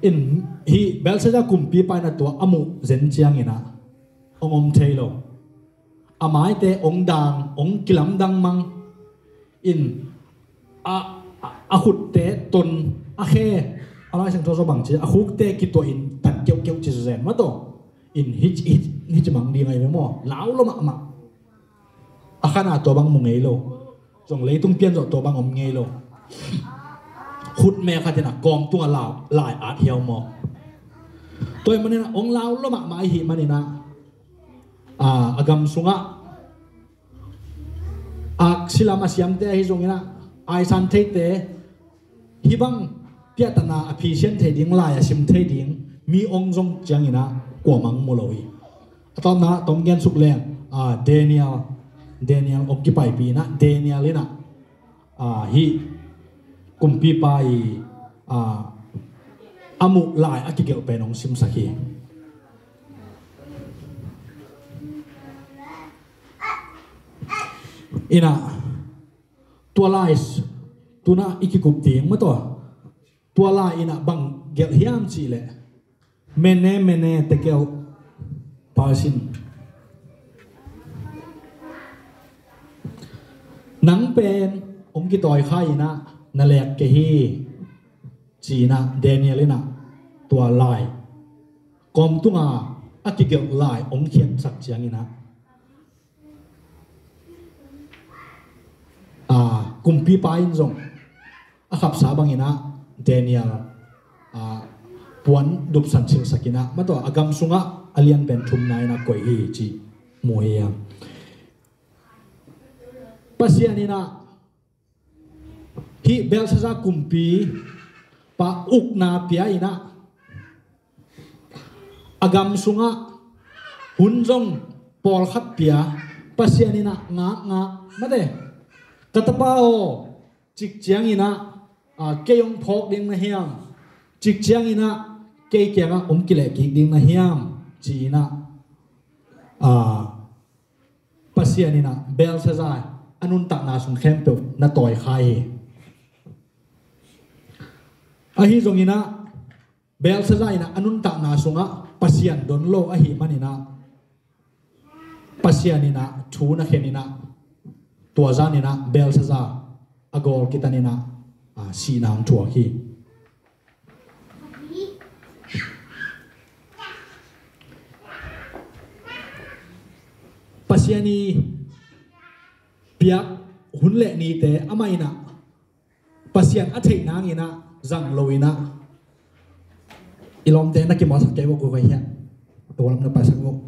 In hih Belshazzar kumpipa ina tua a muh zen ciang ina hong om thei lo. A maite hong dang, hong kilamdang mang. In a, a, a khutte ton, a khe, a Lai Siangtho sung bang ci, a khukte kituah in tat keuhkeuh ci zen, mataw. In hih, hih, hih ci mang ding ahi ve maw, lau lua mahmah. A khan a tua bang mu ngei lo. Zong leitung pian zawh tua bang om ngei lo. Khutme khat ina kawm tungah lau, lai at hiau mawk. Tua ahih man ina hong lau lua mahmah ahih man ina, a, a gam sungah a silam a siamte ahi zong ina, aisan theite, hih bang piahtana a phisian thei ding, lai a sim thei ding mi hong zong ciang ina kua mang mu lo hi. A tawpna tawm gen suk leng, a, Daniel, Daniel hong kipaipih ina, Daniel ina, a, hih kumpipa i, a, a muh lai a kigelh pen hong simsak hi. Ina tua lai, tuna i kikup ding, mataw. Tua lai ina bang gelh hiam cih leh, Mene, Mene, Tekel, Parsin, nang pen hong kitawi kha ina na lek kei hi ci ina Daniel ina tua lai kawm tunga a kigelh lai hong khiatsak ciang ina, a, kumpipa in zong a khapsa bang ina Daniel, a, puan dupsan silsak ina, mataw, a gam sungah a lian pen thumna ina koih hi ci mu hi a. Pasian ina hih Belshazzar kumpipa ukna pia ina, a gam sungah hun zong pawlkhat pia, Pasian ina ngakngak, mate, ka tapa aw, cik ciang ina, a, kei hong phawk ding na hiam? Cik ciang ina kei kiangah hong kilehkik ding na hiam? Ci ina, a, Pasian ina Belshazzar a nuntakna sung khempeuh na tawi kha hi. Ahi zong ina Belshazzar ina a nuntakna sungah Pasian don lo ahih man ina Pasian ina thu na khen ina tua zan ina Belshazzar a gawl kitan ina, a, sihna hong thuak hi. Pasian i piak hun le nite amah ina Pasian a theih nang ina zang lo ina, i lawmte na kimawlsak kei vok uh vai hian, tua lam na paisak vok.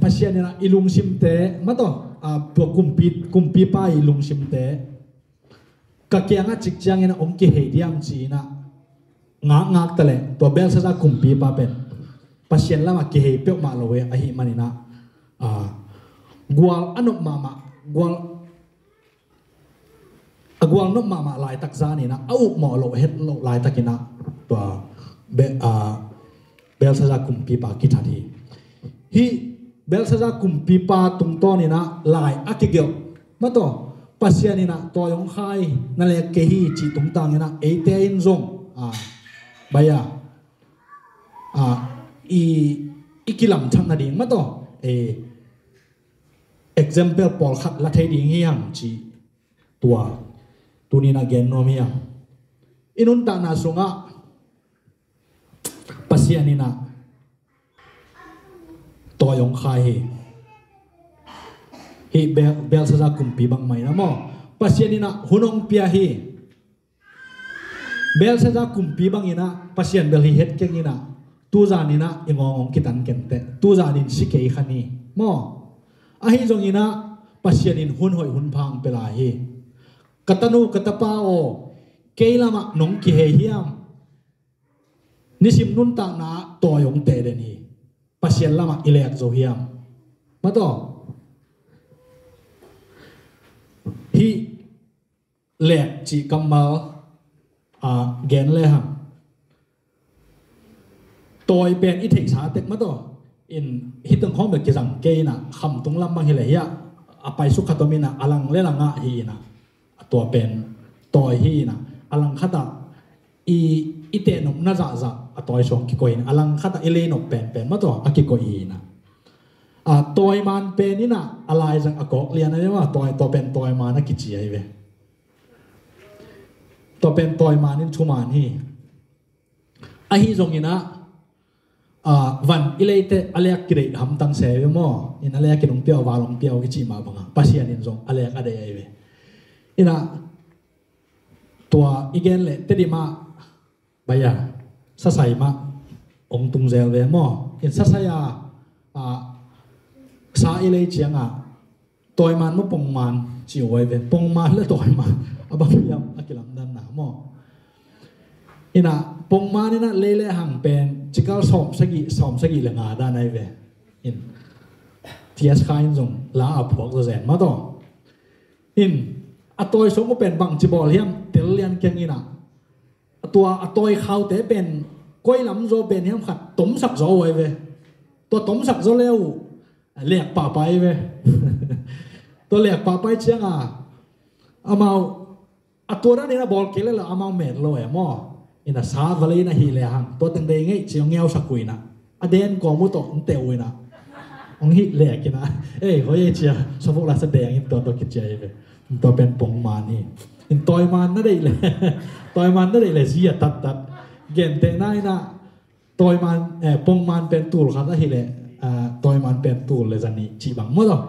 Pasian ina i lungsimte, mataw, a, tua kumpi, kumpipa i lungsimte ka kiangah cik ciang ina hong kihei diam ci ina ngakngak ta leh, tua Belshazzar kumpipa pen Pasian lamah kihei peuhmah lo e, ahih man ina, a, gual a nop mahmah, gual a gualnop mahmah laitak zaninah a upmawh loh het loh laitakinah tua Be- a Belshazzar kumpipa kithat hi. Hih Belshazzar kumpipa tungtawninah lai a kigelh mataw Pasian inah tawi hong khai na lek kei hi cih tungtanginah eite in zong a baia a i i kilamthak nading mataw e example pawlkhat la thei ding hi hang cih tua tuninah gen nuam hi hang. I nuntakna sungah Pasian inah tawi hong khai hi. Hih Bel- Belshazzar kumpi bangmah inah maw Pasian inah hun hong pia hi. Belshazzar kumpi banginah Pasian bel hi het kenginah tuzaninah i ngawng hong kitan kenteh tuzanin si kei khan hi maw. Ahi zonginah Pasian in hun hoih hun pha hong pia lai hi. Ka tanu ka tapa aw, kei lamah nong kihei hiam? Nisim nuntakna ah tawi hong teh den hi. Pasian lamah i lek zo hiam? Mataw hih lek cih kammal a gen lehang tawi pen i theihsa tek mataw in hiteng khawng bek kizang kei inah khamtung lam bang hileh hiah a paisuk khat om inah a lang le langah hi inah a tua pen tawi hi inah a lang khatah i i tehnopna zahzah a tawi sawng kikoih inah a lang khatah i leinop penpen mataw a kikoih hi inah a tawiman pen inah a laizang a kawk lian a tawi tua pen tawiman a kici ahi ve. Tua pen tawiman in thuman hi. Ahi zonginah a van i leite a lek kideih hamtang se ve maw in a lek in hong piau val hong piau i cih mah banga Pasian in zong a lek a deih ahi ve. Inah tua i gen leh Tedim ah baia sasai mah hong tung zel ve maw in sasai a a sa i lei ciangah tawiman maw pongman ci uh ahi ve. Pongman le tawiman a bang hiam a kilamdanna maw. Inah pongman inah lei le hang pen cikal sawm sagih sawm sagih le nga dan ahi ve. In T S Kha in zong la a phuak zawzen mataw in a tawi sawng uh pen bangci bawl hiam tel lian keng inah a tua a tawi khaute pen koi lam zaw pen hiam khat tomsak zaw uh ahi ve. Tua tomsak zaw le uh lek pahpai ve. Tua lek pahpai cianga amau a tua danin a bawl kei le la amau met lo e maw. Ina sa vale ina hih le hang tua teng dei ngei ci hong ngiausak uh ina a den kawm uh tawh hong teh uh ina hong hih lek ina ei hoi ei cia sawvok la sa deng in tua tawh kicia hi ve. Tua pen pongman hi. In tawiman na deih le tawiman na deih le zi a tattat gentehna ina tawiman eh, pongman pen tul khat ahi le ah, tawiman pen tul le zani cih bang maw taw.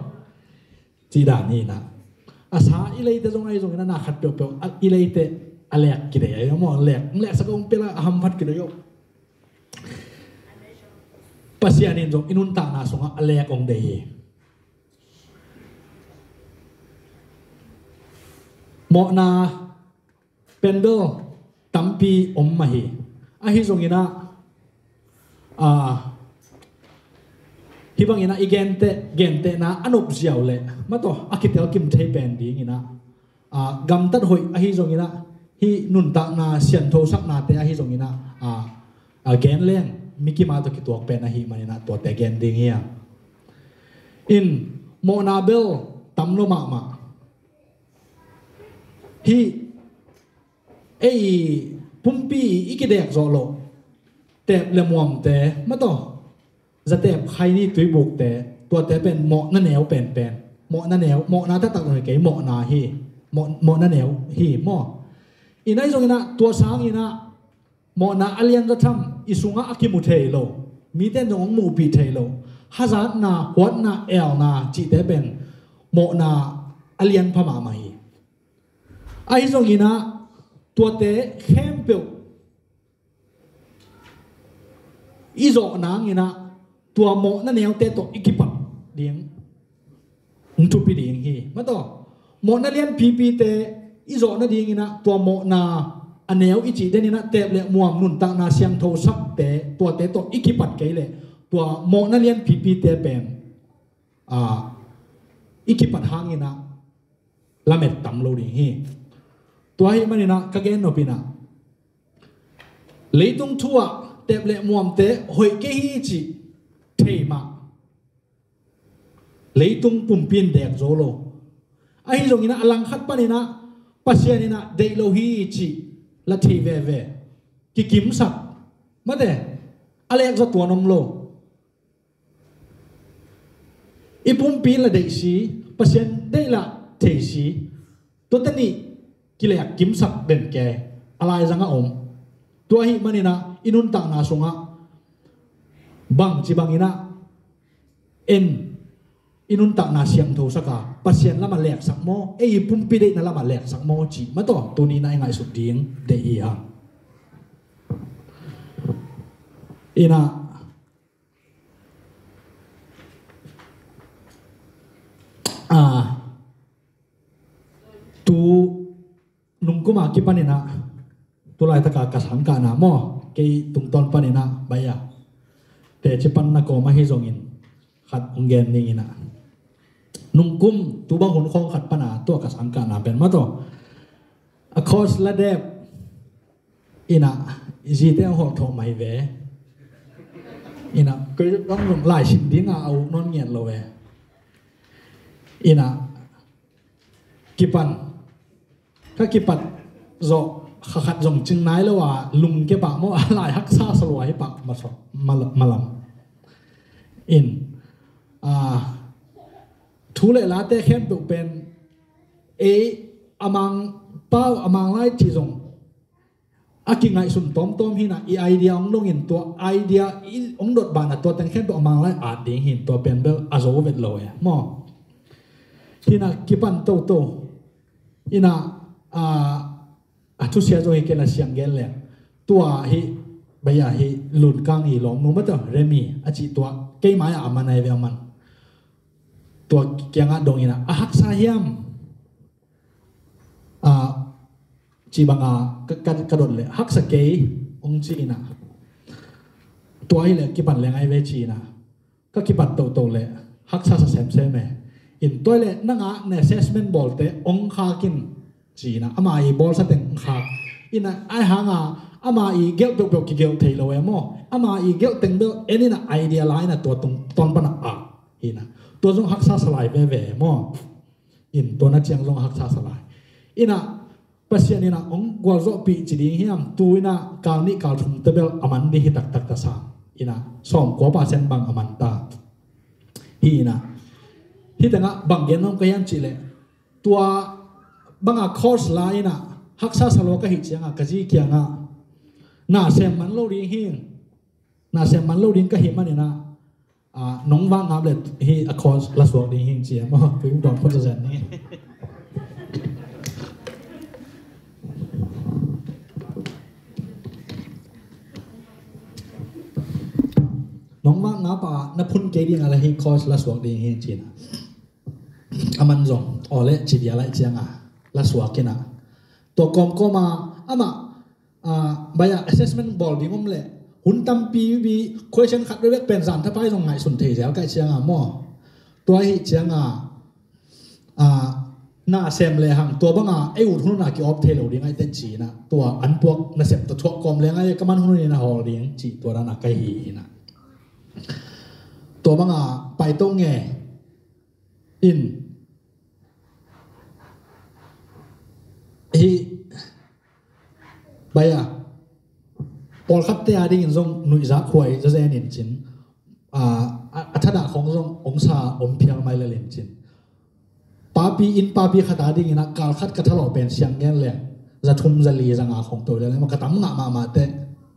Cih dan hi ina a sa i leite zong ahi zongin a na khat peuhpeuh a i leite a lek kidei ahi maw lek lek sak a ung pela a hamphat kidei aw. Pasian in zong i nuntakna sungah a lek ong dei hi. Mawhna pen bel tampi om mah hi. Ahi zongin ah ah, hih bangin ah i gente gentehna a nop ziau le mataw a kitel kim thei pen dingin ah ah, gamtat hoih ahi zongin ah hih nuntakna sianthosaknate ahi zongin ah ah, ah, gen leng mi kim a tawh kituak pen ahi manin ah tuate gen ding hi a. In mawhna bel tam lo mahmah. Hih ei pumpi i kidek zawh loh teep le muamte mataw zatep khaini tuibukte tuate pen mawhna neu penpen mawhna neu mawhna taktak lo hi kei mawhna hi. Mawh- mawhna neu hi maw? Ina i zongin ah tua sangin ah mawhna a lian zatham i sungah a kimu thei lo mite in zong hong muhpih thei lo hazatna huatna elna cihte pen mawhna a lian pha mahmah hi. Ahi zongin ah tuate khempeuh i zawh nangin ah tua mawhna neute tawh i kipat ding hong thupi ding hi. Mataw mawhna lianpipite i zawh nadingin ah tua mawhna a neu i cih denin ah teep le muam nuntakna siangthosakte tuate tawh i kipat kei leh tua mawhna lianpipite pen ah, i kipat hangin ah lamet tam lo ding hi. Tua ahih maninah ka gen nop inah leitung thu ah tep le muamte hoih kei hi cih thei mah leitung pumpi in dek zo lo. Ahi zonginah a langkhat paninah Pasian inah deih lo hi cih la thei veve. Kikimsak mate a lekza tuan om lo. I pumpi la deih si, Pasian deih la thei si. Tua tani kilek kimsak den ke a laizang a om. Tua ahih maninah i nuntakna sungah bang ci banginah en i nuntakna siangtho saka Pasian lamah leksak maw, ei i pumpi deihna lamah leksak maw cih mataw tuninah i ngaihsut ding deih hi hang. Inah a tu nungkuma kipaninah tulaitaka ka sangkahna maw, kei tungtawn paninah baia teci pan na kawm ahi zongin khat hong gen ninginah nungkum tu bang hun khawng khat pana tua ka sangkahna pen mataw a course la dep inah zite a hawlthawh mai ve. Inah kei zong laisim dinga a uk nawn ngiat lo ve. Inah kipan ka kipat zawh kha khat zong cing nai lo a lungke pah maw a lai haksa salua hi pah malam. In thu le late khempeuh pen ei a mang pau a mang lai cih zong a kingaihsun tawmtawm hinah i idea hong dongin tua idea i hong dot banah tua teng khempeuh a mang lai at ding hin tua pen bel a zo vet lo e maw. Hinah kipan toto inah a thusia zo hi kei la siang gen leng tua hi baia hi lunkang i lawmnu mataw Remi a cih tua kei mai-ah a man ai ve a man. Tua kiangah donginah a haksa hiam a ci banga ka, ka, ka dot le haksa kei hong ci inah tua hi le kipan leng ai ve ci inah ka kipat toto le haksa sa semsem e. In tua le nanga ne assessment bawlte hong khakin ci inah ama i bawlsa teng hong khak inah ai hanga ama i gelh peuhpeuh kigelh thei lo e maw ama i gelh teng bel en inah idea la inah tua tung ton pana a inah tua zong haksa salai veve maw. In tua na ciang zong haksa salai inah Pasian inah hong gualzawhpih ci ding hiam tu inah kal nih kal thum tebel a man ding hi taktak ta sa inah sawm kua percent bang a man ta hi inah hih tengah bang gen nuam ka hiam cihleh tua banga course la inah haksa salua ka hih cianga ka zi kiangah na sem man lo ding hi na sem man lo ding ka hih maninah nong vak ngap le hi a course la suak ding hing cia maw tui dong phot zen ni. Nong vak ngap a na phun kei ding a la hi course la suak ding hing cina a man zong aw le ci dia lai cianga la suak kina tua kawmkawma amah baia assessment bawl ding om leh hun tampi bi question khat bebek pen zan thapai zong ngaihsun thei zel kaih cianga maw? Tua hi cianga na sem lehang tua banga ei ut hunhuna ki-awp thei lo ding aih teh cina tua an puak nasep ta thuak kawm leng ai ka man hunhun in a hawl ding cih tua dana kai hi hina. Tua banga paitong nge in hi baia pawlkhatte a dingin zong nuihzak huai zazen in cin a thadah khong zong ongsa om phial mai lel in cin papi in papi khat a dingin a kal khat ka thalawh pen siang ngen leng za thum za li za nga khong to lel ma ka tam ngah mahmah teh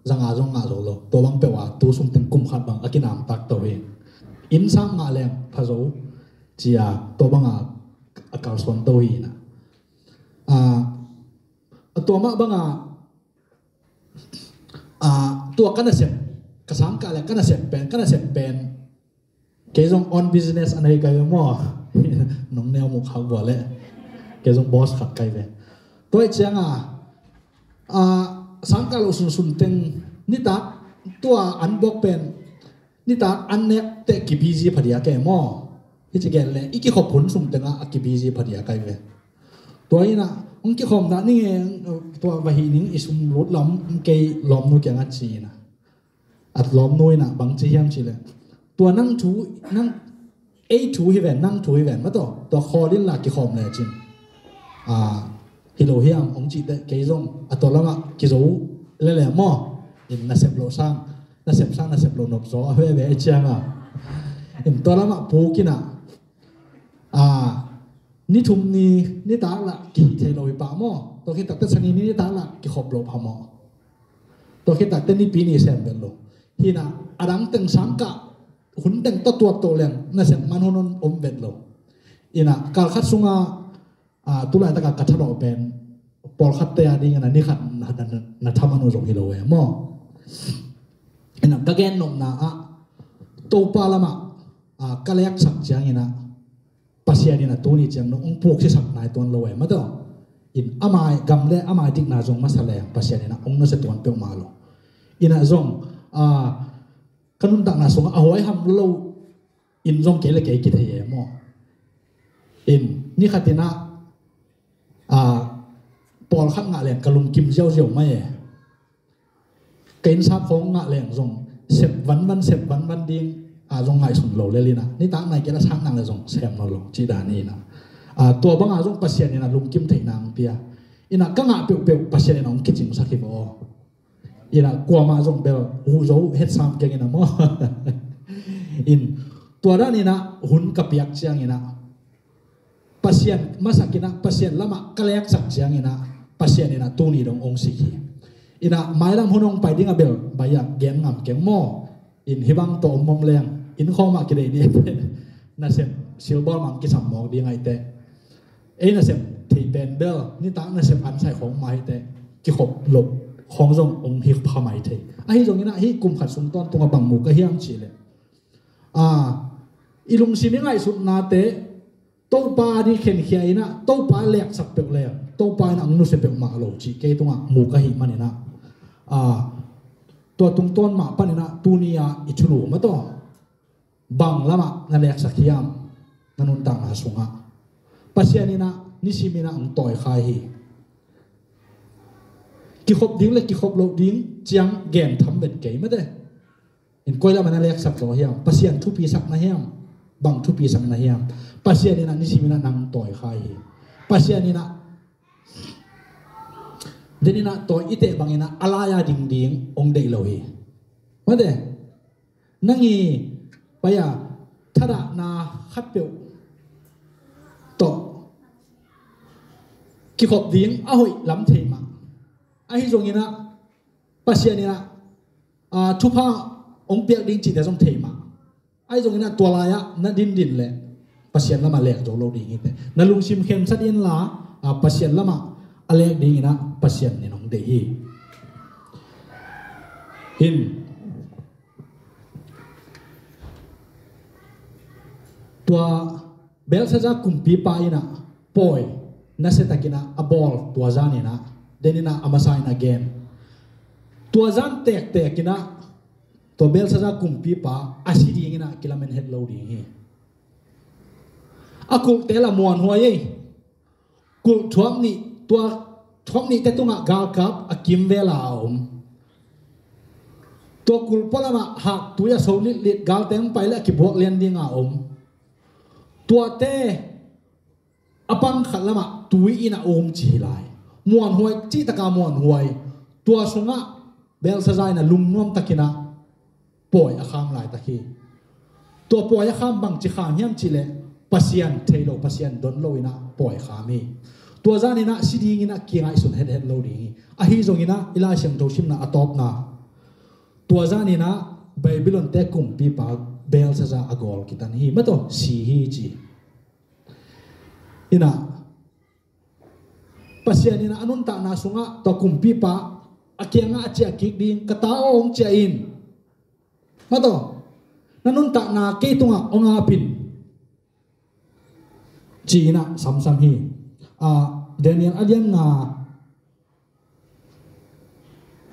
za nga zong ngah zo lo tua bang peuh a tu sung teng kum khat bang a kinam tak to hi in sang ngah leng pha zo cia tua banga a kalsuan to hi na. A tua mah banga tua ka nasep ka sangkah le ka nasep pen ka nasep pen kei zong on business a nei kai ve maw? Nong neu muk hak bua le kei zong boss khat kai ve. Tua i cianga sangkah lo sunsun teng nitak tua an buak pen nitak an nek teh kibizi phadia kei maw? Hi ci gen le i kikhop hun sung tenga a kibizi phadia kai ve. Tua ina Hong kikhawm dah ning e, tua va hih ning, i sum lut lam kei lawmnu kiangah ci-in ah, a lawmnu in ah bang ci hiam cih leh, tua nang thu, nang ei thu hi ven, nang thu hi ven, mataw, tua khawl inla kikhawm lecin, a, hi lo hiam hong cih teh, kei zong a tua lamah kizo lele maw, in nasep loh sang, nasep sang nasep loh nop zaw a veve ciangah, in tua lamah puk in ah, a, ni thum ni, nitak lah kihih thei lo hi pah maw. Tua khit tak teh Sani ni, nitak lah kikhop lo pah maw. Tua khit tak teh Nipi ni sem vet lo. Hi in ah, a dang teng sang kah, hun teng tawh tuat to leng nasep man hun om vet lo. In ah, kal khat sungah, a, tu laitak a ka thatawh pen pawlkhat te a dingin ah ni khat na, na, na, na thaman uh zong hi lo e maw. In ah, ka gen nopna ah, Topa lamah, a, ka leksak ciangin ah, Pasian in ah tuni ciang nong hong puksisak nai tuan lo e, mataw. In amah gam le amah dikna zong masa leng Pasian in ah hong nusia tuan peuhmah lo. In ah zong, a, ka nuntakna sungah a huaiham lo in zong kei le kei kithei e maw. In ni khat in ah, a, pawlkhat ngah leng ka lungkim ziauziau mai e. Ka innsap khawng ngah leng zong sep vanvan, sep vanvan ding, a, zong ngaihsun lo lel in ah, nitak nai kei la sang nang le zong sem nawn lo cih dan hi in ah. A, tua bangah zong Pasian in ah lungkim theihna hong pia. In ah ka ngah peuhpeuh Pasian in ah hong kicingsak hi vaw. In ah kuamah zong bel huh zo het sam keng in ah maw. In tua dan in ah hun ka piak ciangin ah, Pasian masak in ah, Pasian lamah ka leksak ciangin ah, Pasian in ah tuni dong hong sik hi. In ah mailam hun hong pai ding a bel, bai ah gen ngam keng maw. In hih bang tawh om om leng, inn khawng mah kideih dih. Nasep silbawl mah kisam mawk ding ahih teh. Ei nasep thei pen bel, nitak nasep an sai khawng mah ahih teh, kikhop loh khawng zong hong hi pha mai thei. Ahi zongin ah hih kum khat sung tawntungah bang mu ka hiam cih leh, a, i lungsim i ngaihsutnate Topa a ding khenkhia in ah, Topa leksak peuh leng Topa in ah hong nusia peuhmah lo cih kei tungah mu ka hih manin ah, a, tua tungtawn mah panin ah tuni-a i thulu mataw, bang lamah na leksak hiam, na nuntakna sungah? Pasian in ah nisim in ah hong tawikhai hi. Kikhop ding le kikhop loh ding ciang gen tham vet kei mate. In koi lamah na leksak zaw hiam? Pasian thupisak na hiam? Bang thupisak na hiam? Pasian in ah nisim in ah nang tawikhai hi. Pasian in ah, den in ah tawi i teh bangin ah a lai-a ding ding hong deih lo hi. Mate, nang i pai-a thadahna khatpeuh tawh kikhop ding a hoih lam thei mah. Ahi zongin ah Pasian in ah, a, thupha hong piak ding cihte zong thei mah. Ahi zongin ah tua lai-ah na dindin leh Pasian lamah lek zo lo ding hi teh. Na lungsim khensat inla, a, Pasian lamah a lek dingin ah Pasian in hong deih hi. Hin, tua Belshazzar kumpipa in ah pawi nasiatakin ah a bawl tua zan in ah, den in ah a masa in ah gen. Tua zan tektek in ah tua Belshazzar kumpipa a si dingin ah kilamen het lo ding hi. A kulhte la muanhuai ei. Kulh thuak nih, tua thuak nihte tungah galkap a kimvel a om. Tua kulh pualamah haktui a so litlit, galte hong pai leh a kibuak lian ding a om. Tuate a pang khat lamah tui in a um ci hi lai. Muanhuai, cihtak a muanhuai. Tua sungah Belshazzar in ah lungnuam takin ah pawi a kham laitak hi. Tua pawi a kham bangci kham hiam cih leh Pasian thei lo, Pasian don lo in ah pawi kham hi. Tua zan in ah si dingin ah kingaihsun hethet lo ding hi. Ahi zongin ah i Lai Siangtho simna a tawpna, tua zan in ah Babylon-te kumpipa Belshazzar a gawl kitan hi. Mataw, si hi ci. In ah Pasian in ah a nuntakna sungah tua kumpipa a kiangah a ciah kik ding, ka ta aw, hong ciah in. Mataw, na nuntakna kei tungah hong ap in, ci-in ah samsam hi. A, Daniel a lian nga,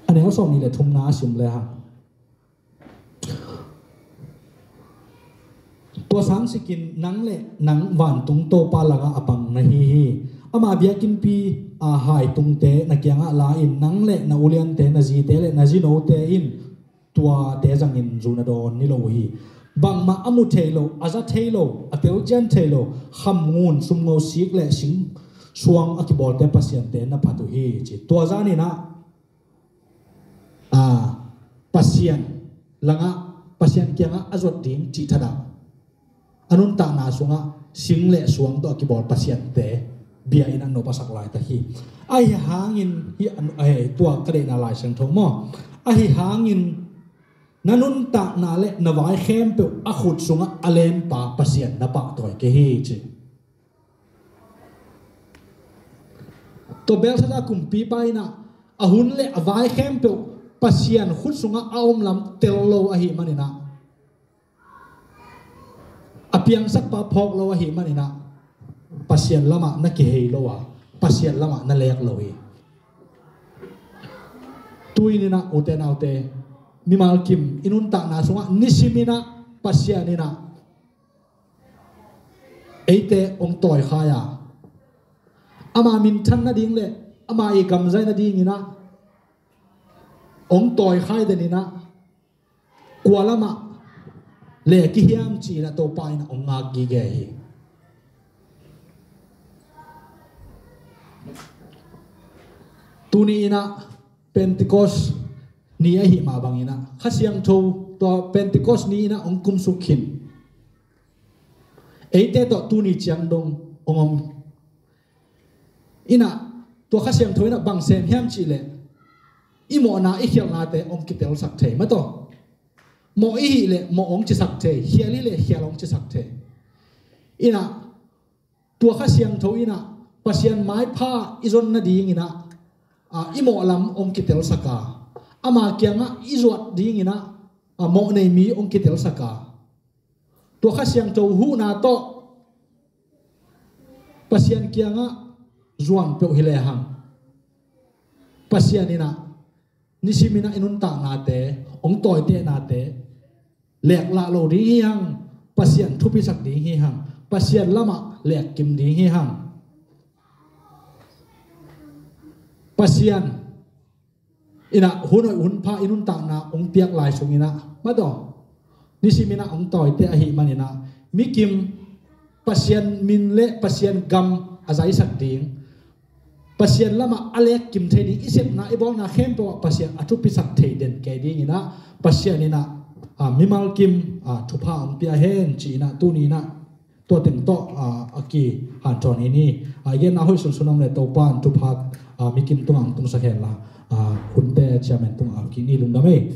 a neu sawmnih le thumna a sim le hang. Tua sang sikin nang le nang vantung Topa lakah a pang na hi hi. Ama biakinnpi a hai tungte na kiangah la in, nang le na uliante, na zite le na zinote in tuate zangin zu na dawn ni lo uh hi. Bangmah a mu thei lo, a za thei lo, a telcian thei lo, kham ngun, sumngo sik le sing suang a kibawlte pasiante na phat uh hi, ci. Tua zaninah a, Pasian langah, Pasian kiangah a zuat ding cih thadah a nuntakna sungah sing le suang tawh a kibawl pasiante bia in a nop a sak laitak hi. Ahi hangin hi, eh, tua ka deihna Lai Siangtho maw? Ahi hangin na nuntakna le na vai khempeuh a khut sungah a lenpa Pasian na pahtawi kei hi, ci. Tua Belshazzar kumpipa inah a hun le a vai khempeuh Pasian khut sungah a om lam tel lo ahih maninah, a piangsakpa phawk lo ahih maninah, Pasian lamah na kihei lo a, Pasian lamah na lek lo hi. Tuininah ute naute, mimal kim i nuntakna sungah nisiminah Pasian inah eite hong tawikhai a, ama minthan nading le ama i gamzai nadinginah hong tawikhai deninah kua lamah le kihiam ci-inah Topa inah hong ngak gige hi. Tuni inah Pentecost ni ahih mah banginah Kha Siangtho tua Pentecost ni inah hong kumsuk khin. Eite tawh tuni ciang dong hong om inah tua Kha Siangtho inah bang sem hiam cihleh i mawhna i khialhnate hong kitelsak thei mataw. Mawh i hih leh mawh hong cisak thei, khial i hih leh khial hong cisak thei. Inah tua Kha Siangtho inah Pasian maipha i zon nadinginah, a, i mawh lam hong kitelsak a, ama kiangah i zuat dinginah, a, mawh nei mi hong kitelsak a, tua Kha Siangtho huhna tawh Pasian kiangah zuan peuh hi lehang, Pasian inah nisiminah i nuntaknate, hong tawitehnate leklah lo ding hi hang. Pasian thupisak ding hi hang. Pasian lamah lekkim ding hi hang. Pasian inah hun hoih hun pha i nuntakna hong piak lai sunginah mataw, nisiminah hong tawite ahih maninah mikim Pasian min le Pasian gam a zaisak ding, Pasian lamah a lekkim thei ding, i sepna i bawlna khempeuh ah Pasian a thupisak thei den kei dinginah Pasian inah, a, mimal kim, a, thupha hong pia hen ci-inah tuni inah tua teng tawh, a, a kihanthawn hi ni. A, i genna hoih sunsun om le Topa in thupha, a, mikim tungah hong tungsak henla, a, hunte chairman tungah a kik ni. Lungdam ei.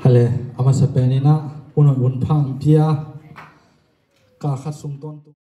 Hale, a masa pen inah hun hoih hun pha hong pia, kal khat sung tawntung